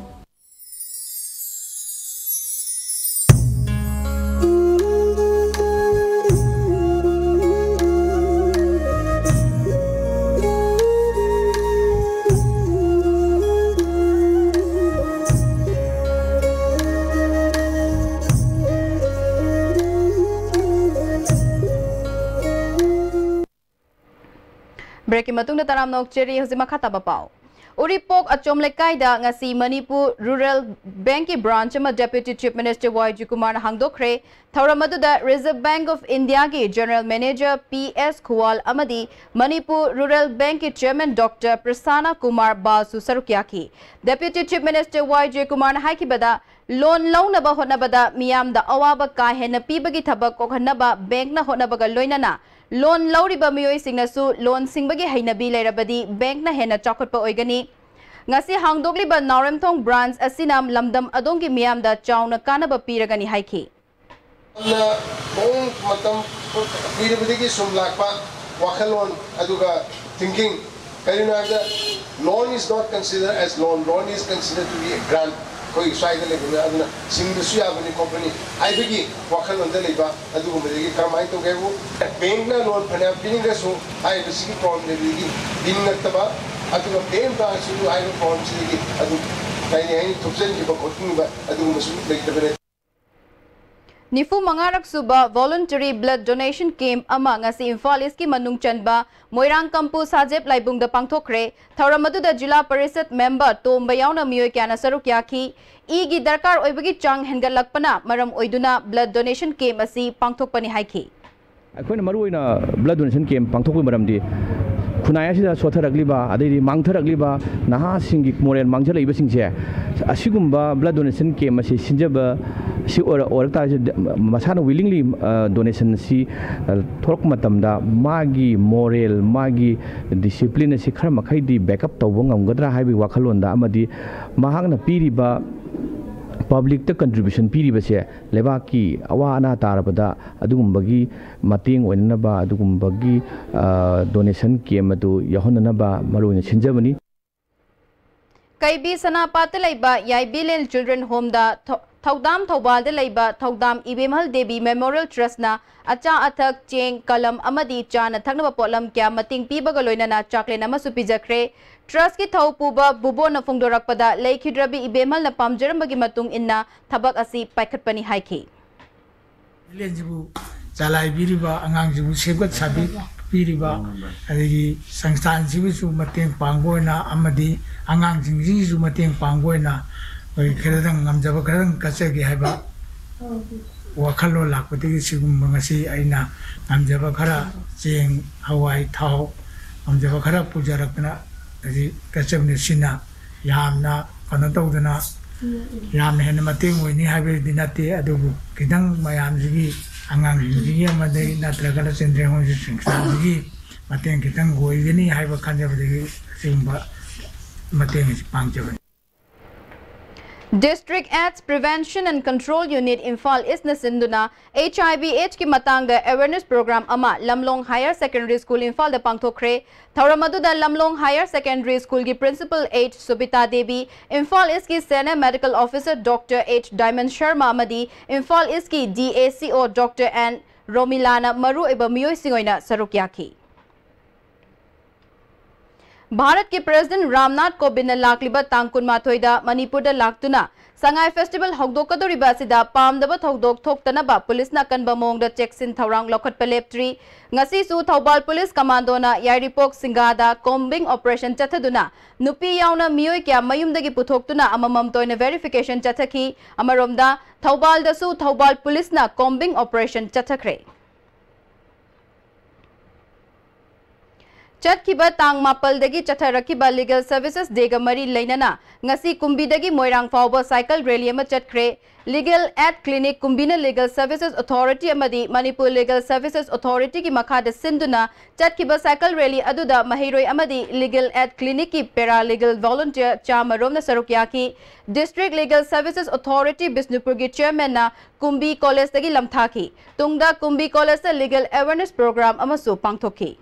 Breakꯀꯤ ꯃꯇꯨꯡꯗ ꯇꯔꯥꯝꯅ ꯑꯣꯛꯆꯔꯤ꯫ ꯍꯧꯖꯤꯛ ꯃꯈꯥ ꯇꯥꯕ ꯄꯥꯎ꯫ ꯎꯔꯤꯄꯣꯛ ꯑꯆꯣꯝ ꯂꯩꯀꯥꯏꯗ ꯉꯁꯤ ꯃꯅꯤꯄꯨꯔ Rural Bankꯀꯤ branch ꯑꯃ Deputy Chief Minister ꯋꯥꯏ ꯖꯌꯀꯨꯃꯥꯔꯅ ꯍꯥꯡꯗꯣꯛꯈ꯭ꯔꯦ꯫ ꯊꯧꯔꯝ ꯑꯗꯨꯗ Reserve Bank of Indiaꯒꯤ General Manager P S ꯈꯨꯋꯥꯜ ꯑꯃꯗꯤ Manipur Rural Bankꯀꯤ Chairman Doctor ꯄ꯭ꯔꯁꯥꯅ Kumar ꯕꯥꯜꯁꯨ ꯁꯔꯨꯛ ꯌꯥꯈꯤ꯫ Deputy Chief Minister ꯋꯥꯏ ꯖꯌꯀꯨꯃꯥꯔꯅ ꯍꯥꯏꯈꯤꯕꯗ, loan ꯂꯧꯅꯕ ꯍꯣꯠꯅꯕꯗ ꯃꯤꯌꯥꯝꯗ ꯑꯋꯥꯕ ꯀꯥ ꯍꯦꯟꯅ ꯄꯤꯕꯒꯤ ꯊꯕꯛ ꯀꯣꯛꯍꯟꯅꯕ bankꯅ ꯍꯣꯠꯅꯕꯒ ꯂꯣꯏꯅꯅ loan ꯂꯧꯔꯤꯕ ꯃꯤꯑꯣꯏꯁꯤꯡꯅꯁꯨ loan ꯁꯤꯡꯕꯒꯤ ꯍꯩꯅꯕꯤ ꯂꯩꯔꯕꯗꯤ bankꯅ ꯍꯦꯟꯅ ꯆꯥꯎꯈꯠꯄ ꯑꯣꯏꯒꯅꯤ꯫ ꯉꯁꯤ ꯍꯥꯡꯗꯣꯛꯂꯤꯕ ꯅꯥꯎꯔꯦꯝꯊꯣꯡ branch ꯑꯁꯤꯅ ꯂꯝꯗꯝ ꯑꯗꯣꯝꯒꯤ ꯃꯤꯌꯥꯝꯗ ꯆꯥꯎꯅ ꯀꯥꯟꯅꯕ ꯄꯤꯔꯒꯅꯤ ꯍꯥꯏꯈꯤ꯫ ꯌꯥꯝꯅ ꯃꯑꯣꯡ ꯃꯇꯝ ꯀꯨꯏꯔꯕꯗꯒꯤ ꯁꯨꯝ ꯂꯥꯛꯄ ꯋꯥꯈꯜꯂꯣꯟ ꯑꯗꯨꯒ thinking, ꯀꯔꯤꯒꯤꯅꯣ ꯍꯥꯏꯕꯗ, loan is not considered as loan, loan is considered to be a grant꯫ ꯑꯩꯈꯣꯏꯒꯤ ꯁ꯭ꯋꯥꯏꯗ ꯂꯩꯕꯅ ꯑꯗꯨꯅ ꯁꯤꯡꯗꯁꯨ ꯌꯥꯕꯅꯤ ꯈꯣꯠꯄꯅꯤ ꯍꯥꯏꯕꯒꯤ ꯋꯥꯈꯜꯂꯣꯟꯗ ꯂꯩꯕ ꯑꯗꯨꯒꯨꯝꯕꯗꯒꯤ ꯀꯔꯝꯍꯥꯏꯅ ꯇꯧꯒꯦ ꯍꯥꯏꯕꯨ, bankꯅ loan ꯐꯅꯌꯥꯝ ꯄꯤꯅꯤꯡꯉꯁꯨ ꯍꯥꯏꯔꯤꯕꯁꯤꯒꯤ problemꯗꯒꯤ ꯇꯤꯡꯉꯛꯇꯕ, ꯑꯗꯨꯒ bank branchꯁꯨ ꯍꯥꯏꯔꯤꯕ problemꯁꯤꯗꯒꯤ ꯑꯗꯨꯝ ꯀꯔꯤ ꯍꯥꯏꯅꯤ, ꯊꯨꯞꯆꯟꯈꯤꯕ ꯈꯣꯠꯆꯤꯟꯈꯤꯕ ꯑꯗꯨꯒꯨꯝꯕꯁꯨ ꯂꯩꯇꯕꯅꯤ꯫ ꯅꯤꯐꯨ ꯃꯉꯥꯔꯛ ꯁꯨꯕ Voluntary Blood Donation Camp ꯑꯃ ꯉꯁꯤ ꯏꯝꯐꯥꯜ ꯏꯁꯀꯤ ꯃꯅꯨꯡ ꯆꯟꯕ ꯃꯣꯏꯔꯥꯡ ꯀꯝꯄꯨ ꯁꯥꯖꯦꯞ ꯂꯥꯏꯕꯨꯡꯗ ꯄꯥꯡꯊꯣꯛꯈ꯭ꯔꯦ꯫ ꯊꯧꯔꯝ ꯑꯗꯨꯗ ꯖꯤꯂꯥ ꯄꯔꯤꯁꯠ member ꯇꯣꯝꯕ ꯌꯥꯎꯅ ꯃꯤꯑꯣꯏ ꯀꯌꯥꯅ ꯁꯔꯨꯛ ꯌꯥꯈꯤ꯫ ꯏꯒꯤ ꯗꯔꯀꯥꯔ ꯑꯣꯏꯕꯒꯤ ꯆꯥꯡ ꯍꯦꯟꯒꯠꯂꯛꯄꯅ ꯃꯔꯝ ꯑꯣꯏꯗꯨꯅ blood donation camp ꯑꯁꯤ ꯄꯥꯡꯊꯣꯛꯄꯅꯤ ꯍꯥꯏꯈꯤ꯫ ꯑꯩꯈꯣꯏꯅ ꯃꯔꯨꯑꯣꯏꯅ blood donation camp ꯄꯥꯡꯊꯣꯛꯄꯒꯤ ꯃꯔꯝꯗꯤ, ꯈꯨꯟꯅꯥꯏ ꯑꯁꯤꯗ ꯁꯣꯠꯊꯔꯛꯂꯤꯕ, ꯑꯗꯩꯗꯤ ꯃꯥꯡꯊꯔꯛꯂꯤꯕ ꯅꯍꯥꯁꯤꯡꯒꯤ ꯃꯣꯔꯦꯜ ꯃꯥꯡꯖꯜꯂꯛꯏꯕꯁꯤꯡꯁꯦ, ꯑꯁꯤꯒꯨꯝꯕ blood donation camp ꯑꯁꯤ ꯁꯤꯟꯖꯕ ꯑꯁꯤ ꯑꯣꯏꯔ-, ꯑꯣꯏꯔꯛ ꯇꯥꯔꯁꯨ, ꯃꯁꯥꯅ willingly, ꯑ, donation ꯑꯁꯤ, ꯑ, ꯊꯣꯛꯂꯛꯄ ꯃꯇꯝꯗ ꯃꯥꯒꯤ ꯃꯣꯔꯦꯜ, ꯃꯥꯒꯤ discipline ꯑꯁꯤ ꯈꯔ ꯃꯈꯩꯗꯤ backup ꯇꯧꯕ ꯉꯝꯒꯗ꯭ꯔꯥ ꯍꯥꯏꯕꯒꯤ ꯋꯥꯈꯜꯂꯣꯟꯗ, ꯑꯃꯗꯤ ꯃꯍꯥꯛꯅ ꯄꯤꯔꯤꯕ, publicꯇ contribution ꯄꯤꯔꯤꯕꯁꯦ ꯂꯩꯕꯥꯛꯀꯤ ꯑꯋꯥ ꯑꯅꯥ ꯇꯥꯔꯕꯗ ꯑꯗꯨꯒꯨꯝꯕꯒꯤ ꯃꯇꯦꯡ ꯑꯣꯏꯅꯅꯕ ꯑꯗꯨꯒꯨꯝꯕꯒꯤ, ꯑ, donation camp ꯑꯗꯨ ꯌꯥꯎꯍꯟꯅꯅꯕ ꯃꯔꯨ ꯑꯣꯏꯅ ꯁꯤꯟꯖꯕꯅꯤ꯫ ꯀꯩꯕꯤ ꯁꯅꯥꯄꯥꯠꯇ ꯂꯩꯕ ꯌꯥꯏꯕꯤꯂꯦꯟ Children Homeꯗ ꯊꯧ-, ꯊꯧꯗꯥꯝ ꯊꯧꯕꯥꯜꯗ ꯂꯩꯕ ꯊꯧꯗꯥꯝ ꯏꯕꯦꯝꯍꯜ ꯗꯦꯕꯤ Memorial Trustꯅ ꯑꯆꯥ ꯑꯊꯛ, ꯆꯦꯡ, ꯀꯂꯝ ꯑꯃꯗꯤ ꯆꯥꯅ ꯊꯛꯅꯕ ꯄꯣꯠꯂꯝ ꯀꯌꯥ ꯃꯇꯦꯡ ꯄꯤꯕꯒ ꯂꯣꯏꯅꯅ ꯆꯥꯛꯂꯦꯟ ꯑꯃꯁꯨ ꯄꯤꯖꯈ꯭ꯔꯦ꯫ Trustꯀꯤ ꯊꯧ ꯄꯨꯕ ꯕꯨꯕꯣꯟꯅ ꯐꯣꯡꯗꯣꯔꯛꯄꯗ, ꯂꯩꯈꯤꯗ꯭ꯔꯕꯤ ꯏꯕꯦꯝꯍꯜꯅ ꯄꯥꯝꯖꯔꯝꯕꯒꯤ ꯃꯇꯨꯡ ꯏꯟꯅ ꯊꯕꯛ ꯑꯁꯤ ꯄꯥꯏꯈꯠꯄꯅꯤ ꯍꯥꯏꯈꯤ꯫ ꯚꯤꯂꯦꯖꯁꯤꯕꯨ ꯆꯂꯥꯏꯕꯤꯔꯤꯕ, ꯑꯉꯥꯡꯁꯤꯕꯨ ꯁꯦꯝꯒꯠ ꯁꯥꯕꯤ ꯄꯤꯔꯤꯕ, ꯑꯗꯒꯤ ꯁꯪꯁꯊꯥꯟꯁꯤꯕꯨꯁꯨ ꯃꯇꯦꯡ ꯄꯥꯡꯕ ꯑꯣꯏꯅ ꯑꯃꯗꯤ ꯑꯉꯥꯡꯁꯤꯡꯁꯤꯒꯤꯁꯨ ꯃꯇꯦꯡ ꯄꯥꯡꯕ ꯑꯣꯏꯅ ꯑꯩꯈꯣꯏ ꯈꯔꯗꯪ ꯉꯝꯖꯕ ꯈꯔꯗꯪ ꯀꯠꯆꯒꯦ ꯍꯥꯏꯕ ꯋꯥꯈꯜꯂꯣꯟ ꯂꯥꯛꯄꯗꯒꯤ ꯁꯤꯒꯨꯝꯕ ꯉꯁꯤ ꯑꯩꯅ ꯉꯝꯖꯕ ꯈꯔ ꯆꯦꯡ, ꯍꯋꯥꯏ, ꯊꯥꯎ ꯉꯝꯖꯕ ꯈꯔ ꯄꯨꯖꯔꯛꯇꯅ ꯍꯧꯖꯤꯛ ꯀꯠꯆꯕꯅꯤ꯫ ꯁꯤꯅ ꯌꯥꯝꯅ ꯀꯩꯅꯣ ꯇꯧꯗꯅ ꯌꯥꯝꯅ ꯍꯦꯟꯅ ꯃꯇꯦꯡ ꯑꯣꯏꯅꯤ ꯍꯥꯏꯕꯗꯤ ꯅꯠꯇꯦ, ꯑꯗꯨꯕꯨ ꯈꯤꯇꯪ ꯃꯌꯥꯝꯁꯤꯒꯤ, ꯑꯉꯥꯡꯁꯤꯡꯁꯤꯒꯤ ꯑꯃꯗꯤ ꯅꯠꯇ꯭ꯔꯒꯅ ꯆꯤꯜꯗ꯭ꯔꯦꯟ ꯍꯣꯝꯒꯤ ꯁꯪꯁꯊꯥꯟꯁꯤꯒꯤ ꯃꯇꯦꯡ ꯈꯤꯇꯪ ꯑꯣꯏꯒꯅꯤ ꯍꯥꯏꯕ ꯈꯟꯖꯕꯗꯒꯤ ꯑꯁꯤꯒꯨꯝꯕ ꯃꯇꯦꯡ ꯑꯁꯤ ꯄꯥꯡꯖꯕꯅꯤ꯫ District AIDS Prevention and Control Unit Imphal ꯏꯁꯅ ꯁꯤꯟꯗꯨꯅ HIV AIDS ꯀꯤ ꯃꯇꯥꯡꯗ awareness program ꯑꯃ ꯂꯝꯂꯣꯡ Higher Secondary School ꯏꯝꯐꯥꯜꯗ ꯄꯥꯡꯊꯣꯛꯈ꯭ꯔꯦ꯫ ꯊꯧꯔꯝ ꯑꯗꯨꯗ ꯂꯝꯂꯣꯡ Higher Secondary School ꯒꯤ Principal H ꯁꯨꯕꯤꯇꯥ ꯗꯦꯕꯤ, ꯏꯝꯐꯥꯜ ꯏꯁꯀꯤ Senior Medical Officer Doctor H diamond Sharma ꯑꯃꯗꯤ ꯏꯝꯐꯥꯜ ꯏꯁꯀꯤ DACO Doctor N ꯔꯣꯃꯤꯂꯥꯅ ꯃꯔꯨꯑꯣꯏꯕ ꯃꯤꯑꯣꯏꯁꯤꯡ ꯑꯣꯏꯅ ꯁꯔꯨꯛ ꯌꯥꯈꯤ꯫ ꯚꯥꯔꯠꯀꯤ President ꯔꯥꯝꯅꯥꯊ ꯀꯣꯕꯤꯟꯗꯅ ꯂꯥꯛꯂꯤꯕ ꯇꯥꯡ ꯀꯨꯟꯃꯥꯊꯣꯏꯗ ꯃꯅꯤꯄꯨꯔꯗ ꯂꯥꯛꯇꯨꯅ ꯁꯉꯥꯏ Festival ꯍꯧꯗꯣꯛꯀꯗꯧꯔꯤꯕ ꯑꯁꯤꯗ ꯄꯥꯝꯗꯕ ꯊꯧꯗꯣꯛ ꯊꯣꯛꯇꯅꯕ ꯄꯨꯂꯤꯁꯅ ꯑꯀꯟꯕ ꯃꯑꯣꯡꯗ ꯆꯦꯛꯁꯤꯟ ꯊꯧꯔꯥꯡ ꯂꯧꯈꯠꯄ ꯂꯦꯞꯇ꯭ꯔꯤ꯫ ꯉꯁꯤꯁꯨ ꯊꯧꯕꯥꯜ ꯄꯨꯂꯤꯁ ꯀꯃꯥꯟꯗꯣꯅ ꯌꯥꯏꯔꯤꯄꯣꯛ ꯁꯤꯡꯒꯥꯗ combing operation ꯆꯠꯊꯗꯨꯅ ꯅꯨꯄꯤ ꯌꯥꯎꯅ ꯃꯤꯑꯣꯏ ꯀꯌꯥ ꯃꯌꯨꯝꯗꯒꯤ ꯄꯨꯊꯣꯛꯇꯨꯅ ꯑꯃꯃꯝꯇ ꯑꯣꯏꯅ verification ꯆꯠꯊꯈꯤ꯫ ꯑꯃꯔꯣꯝꯗ ꯊꯧꯕꯥꯜꯗꯁꯨ ꯊꯧꯕꯥꯜ ꯄꯨꯂꯤꯁꯅ combing operation ꯆꯠꯊꯈ꯭ꯔꯦ꯫ ꯆꯠꯈꯤꯕ ꯇꯥꯡ ꯃꯥꯄꯜꯗꯒꯤ ꯆꯠꯊꯔꯛꯈꯤꯕ Legal Services Dayꯒ ꯃꯔꯤ ꯂꯩꯅꯅ ꯉꯁꯤ ꯀꯨꯝꯕꯤꯗꯒꯤ ꯃꯣꯏꯔꯥꯡ ꯐꯥꯎꯕ cycle rally ꯑꯃ ꯆꯠꯈ꯭ꯔꯦ꯫ Legal Aid Clinic, ꯀꯨꯝꯕꯤꯅ Legal Services Authority ꯑꯃꯗꯤ Manipur Legal Services Authorityꯒꯤ ꯃꯈꯥꯗ ꯁꯤꯟꯗꯨꯅ ꯆꯠꯈꯤꯕ cycle rally ꯑꯗꯨꯗ ꯃꯍꯩꯔꯣꯏ ꯑꯃꯗꯤ Legal Aid Clinicꯀꯤ paralegal volunteer ꯆꯥꯃ ꯔꯣꯝꯅ ꯁꯔꯨꯛ ꯌꯥꯈꯤ꯫ District Legal Services Authority ꯕꯤꯁꯅꯨꯄꯨꯔꯒꯤ chairmanꯅ ꯀꯨꯝꯕꯤ collegeꯇꯒꯤ ꯂꯝꯊꯥꯈꯤ꯫ ꯇꯨꯡꯗ ꯀꯨꯝꯕꯤ collegeꯇ legal awareness program ꯑꯃꯁꯨ ꯄꯥꯡꯊꯣꯛꯈꯤ꯫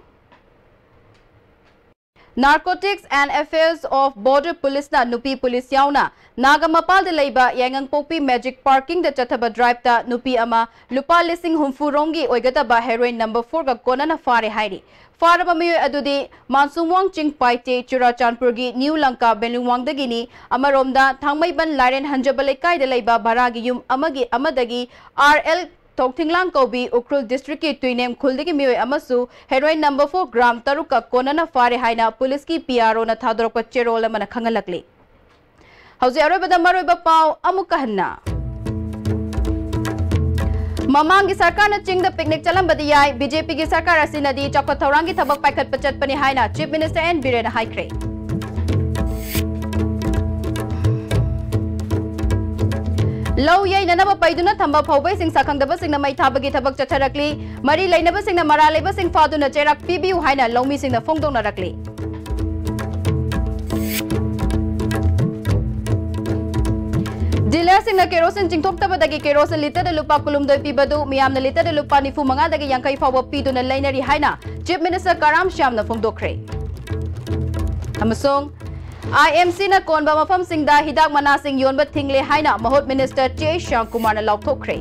Narcotics and Affairs of Border Policeꯅ ꯅꯨꯄꯤ police ꯌꯥꯎꯅ ꯅꯥꯒꯥ ꯃꯄꯥꯜꯗ ꯂꯩꯕ ꯌꯥꯏꯉꯪꯄꯣꯛꯄꯤ Magic Parkingꯗ ꯆꯠꯊꯕ driveꯇ ꯅꯨꯄꯤ ꯑꯃ ꯂꯨꯄꯥ ꯂꯤꯁꯤꯡ ꯍꯨꯝꯐꯨ ꯔꯣꯝꯒꯤ ꯑꯣꯏꯒꯗꯕ heroin number fourꯒ ꯀꯣꯟꯅꯅ ꯐꯥꯔꯦ ꯍꯥꯏꯔꯤ꯫ ꯐꯥꯔꯕ ꯃꯤꯑꯣꯏ ꯑꯗꯨꯗꯤ ꯃꯥꯟꯁꯨꯡꯋꯥꯡ ꯆꯤꯡ ꯄꯥꯏꯇꯦ, ꯆꯨꯔꯥꯆꯥꯟꯄꯨꯔꯒꯤ ꯅ꯭ꯌꯨ ꯂꯪꯀꯥ ꯕꯦꯂꯨꯡꯋꯥꯡꯗꯒꯤꯅꯤ꯫ ꯑꯃꯔꯣꯝꯗ, ꯊꯥꯡꯃꯩꯕꯟ ꯂꯥꯏꯔꯦꯟ ꯍꯟꯖꯕ ꯂꯩꯀꯥꯏꯗ ꯂꯩꯕ ꯚꯔꯥꯒꯤ ꯌꯨꯝ ꯑꯃꯒꯤ ꯑꯃꯗꯒꯤ R L ꯊꯣꯛꯊꯤꯡꯂꯥꯡ ꯀꯧꯕꯤ ꯎꯈ꯭ꯔꯨꯜ districtꯀꯤ ꯇꯨꯏꯅꯦꯝ ꯈꯨꯜꯗꯒꯤ ꯃꯤꯑꯣꯏ ꯑꯃꯁꯨ heroin number four gram ꯇꯔꯨꯛꯀ ꯀꯣꯟꯅꯅ ꯐꯥꯔꯦ ꯍꯥꯏꯅ policeꯀꯤ P R Oꯅ ꯊꯥꯗꯣꯔꯛꯄ ꯆꯦꯔꯣꯜ ꯑꯃꯅ ꯈꯪꯍꯜꯂꯛꯂꯤ꯫ ꯍꯧꯖꯤꯛ ꯑꯔꯣꯏꯕꯗ ꯃꯔꯨꯑꯣꯏꯕ ꯄꯥꯎ ꯑꯃꯨꯛꯀ ꯍꯟꯅ꯫ ꯃꯃꯥꯡꯒꯤ ꯁꯔꯀꯥꯔꯅ ꯆꯤꯡꯗ picnic ꯆꯠꯂꯝꯕꯗꯤ ꯌꯥꯏ, BJPꯒꯤ ꯁꯔꯀꯥꯔ ꯑꯁꯤꯅꯗꯤ ꯆꯥꯎꯈꯠ ꯊꯧꯔꯥꯡꯒꯤ ꯊꯕꯛ ꯄꯥꯏꯈꯠꯄ ꯆꯠꯄꯅꯤ ꯍꯥꯏꯅ Chief Minister N Birenꯅ ꯍꯥꯏꯈ꯭ꯔꯦ꯫ ꯂꯧ ꯌꯩꯅꯅꯕ ꯄꯩꯗꯨꯅ ꯊꯝꯕ ꯐꯧꯕꯩꯁꯤꯡ ꯁꯛꯈꯪꯗꯕꯁꯤꯡꯅ ꯃꯩ ꯊꯥꯕꯒꯤ ꯊꯕꯛ ꯆꯠꯊꯔꯛꯂꯤ꯫ ꯃꯔꯤ ꯂꯩꯅꯕꯁꯤꯡꯅ ꯃꯔꯥꯜ ꯂꯩꯕꯁꯤꯡ ꯐꯥꯗꯨꯅ ꯆꯩꯔꯥꯛ ꯄꯤꯕꯤꯌꯨ ꯍꯥꯏꯅ ꯂꯧꯃꯤꯁꯤꯡꯅ ꯐꯣꯡꯗꯣꯛꯅꯔꯛꯂꯤ꯫ Dealerꯁꯤꯡꯅ ꯀꯦꯔꯣꯁꯤꯟ ꯆꯤꯡꯊꯣꯛꯇꯕꯗꯒꯤ ꯀꯦꯔꯣꯁꯤꯟ litre ꯂꯨꯄꯥ ꯀꯨꯟꯍꯨꯝꯗꯣꯏ ꯄꯤꯕꯗꯨ ꯃꯤꯌꯥꯝꯅ litre ꯂꯨꯄꯥ ꯅꯤꯐꯨ ꯃꯉꯥꯗꯒꯤ ꯌꯥꯡꯈꯩ ꯐꯥꯎꯕ ꯄꯤꯗꯨꯅ ꯂꯩꯅꯔꯤ ꯍꯥꯏꯅ Chief Minister ꯀꯔꯥꯝ ꯁ꯭ꯌꯥꯝꯅ ꯐꯣꯡꯗꯣꯛꯈ꯭ꯔꯦ꯫ ꯑꯃꯁꯨꯡ IMCꯅ ꯀꯣꯟꯕ ꯃꯐꯝꯁꯤꯡꯗ ꯍꯤꯗꯥꯛ ꯃꯅꯥꯁꯤꯡ ꯌꯣꯟꯕ ꯊꯤꯡꯂꯦ ꯍꯥꯏꯅ ꯃꯍꯨꯠ Minister K Shyamkumarꯅ ꯂꯥꯎꯊꯣꯛꯈ꯭ꯔꯦ꯫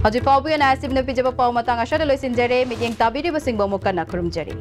ꯍꯧꯖꯤꯛ ꯐꯥꯎꯕꯒꯤ ꯑꯣꯏꯅ ꯑꯁꯤꯅ ꯄꯤꯖꯕ ꯄꯥꯎ ꯃꯇꯥꯡ ꯑꯁꯤꯗ ꯂꯣꯏꯁꯤꯟꯖꯔꯦ꯫ ꯃꯤꯠꯌꯦꯡ ꯇꯥꯕꯤꯔꯤꯕꯁꯤꯡꯕꯨ ꯑꯃꯨꯛ ꯀꯟꯅ ꯈꯨꯔꯨꯝꯖꯔꯤ꯫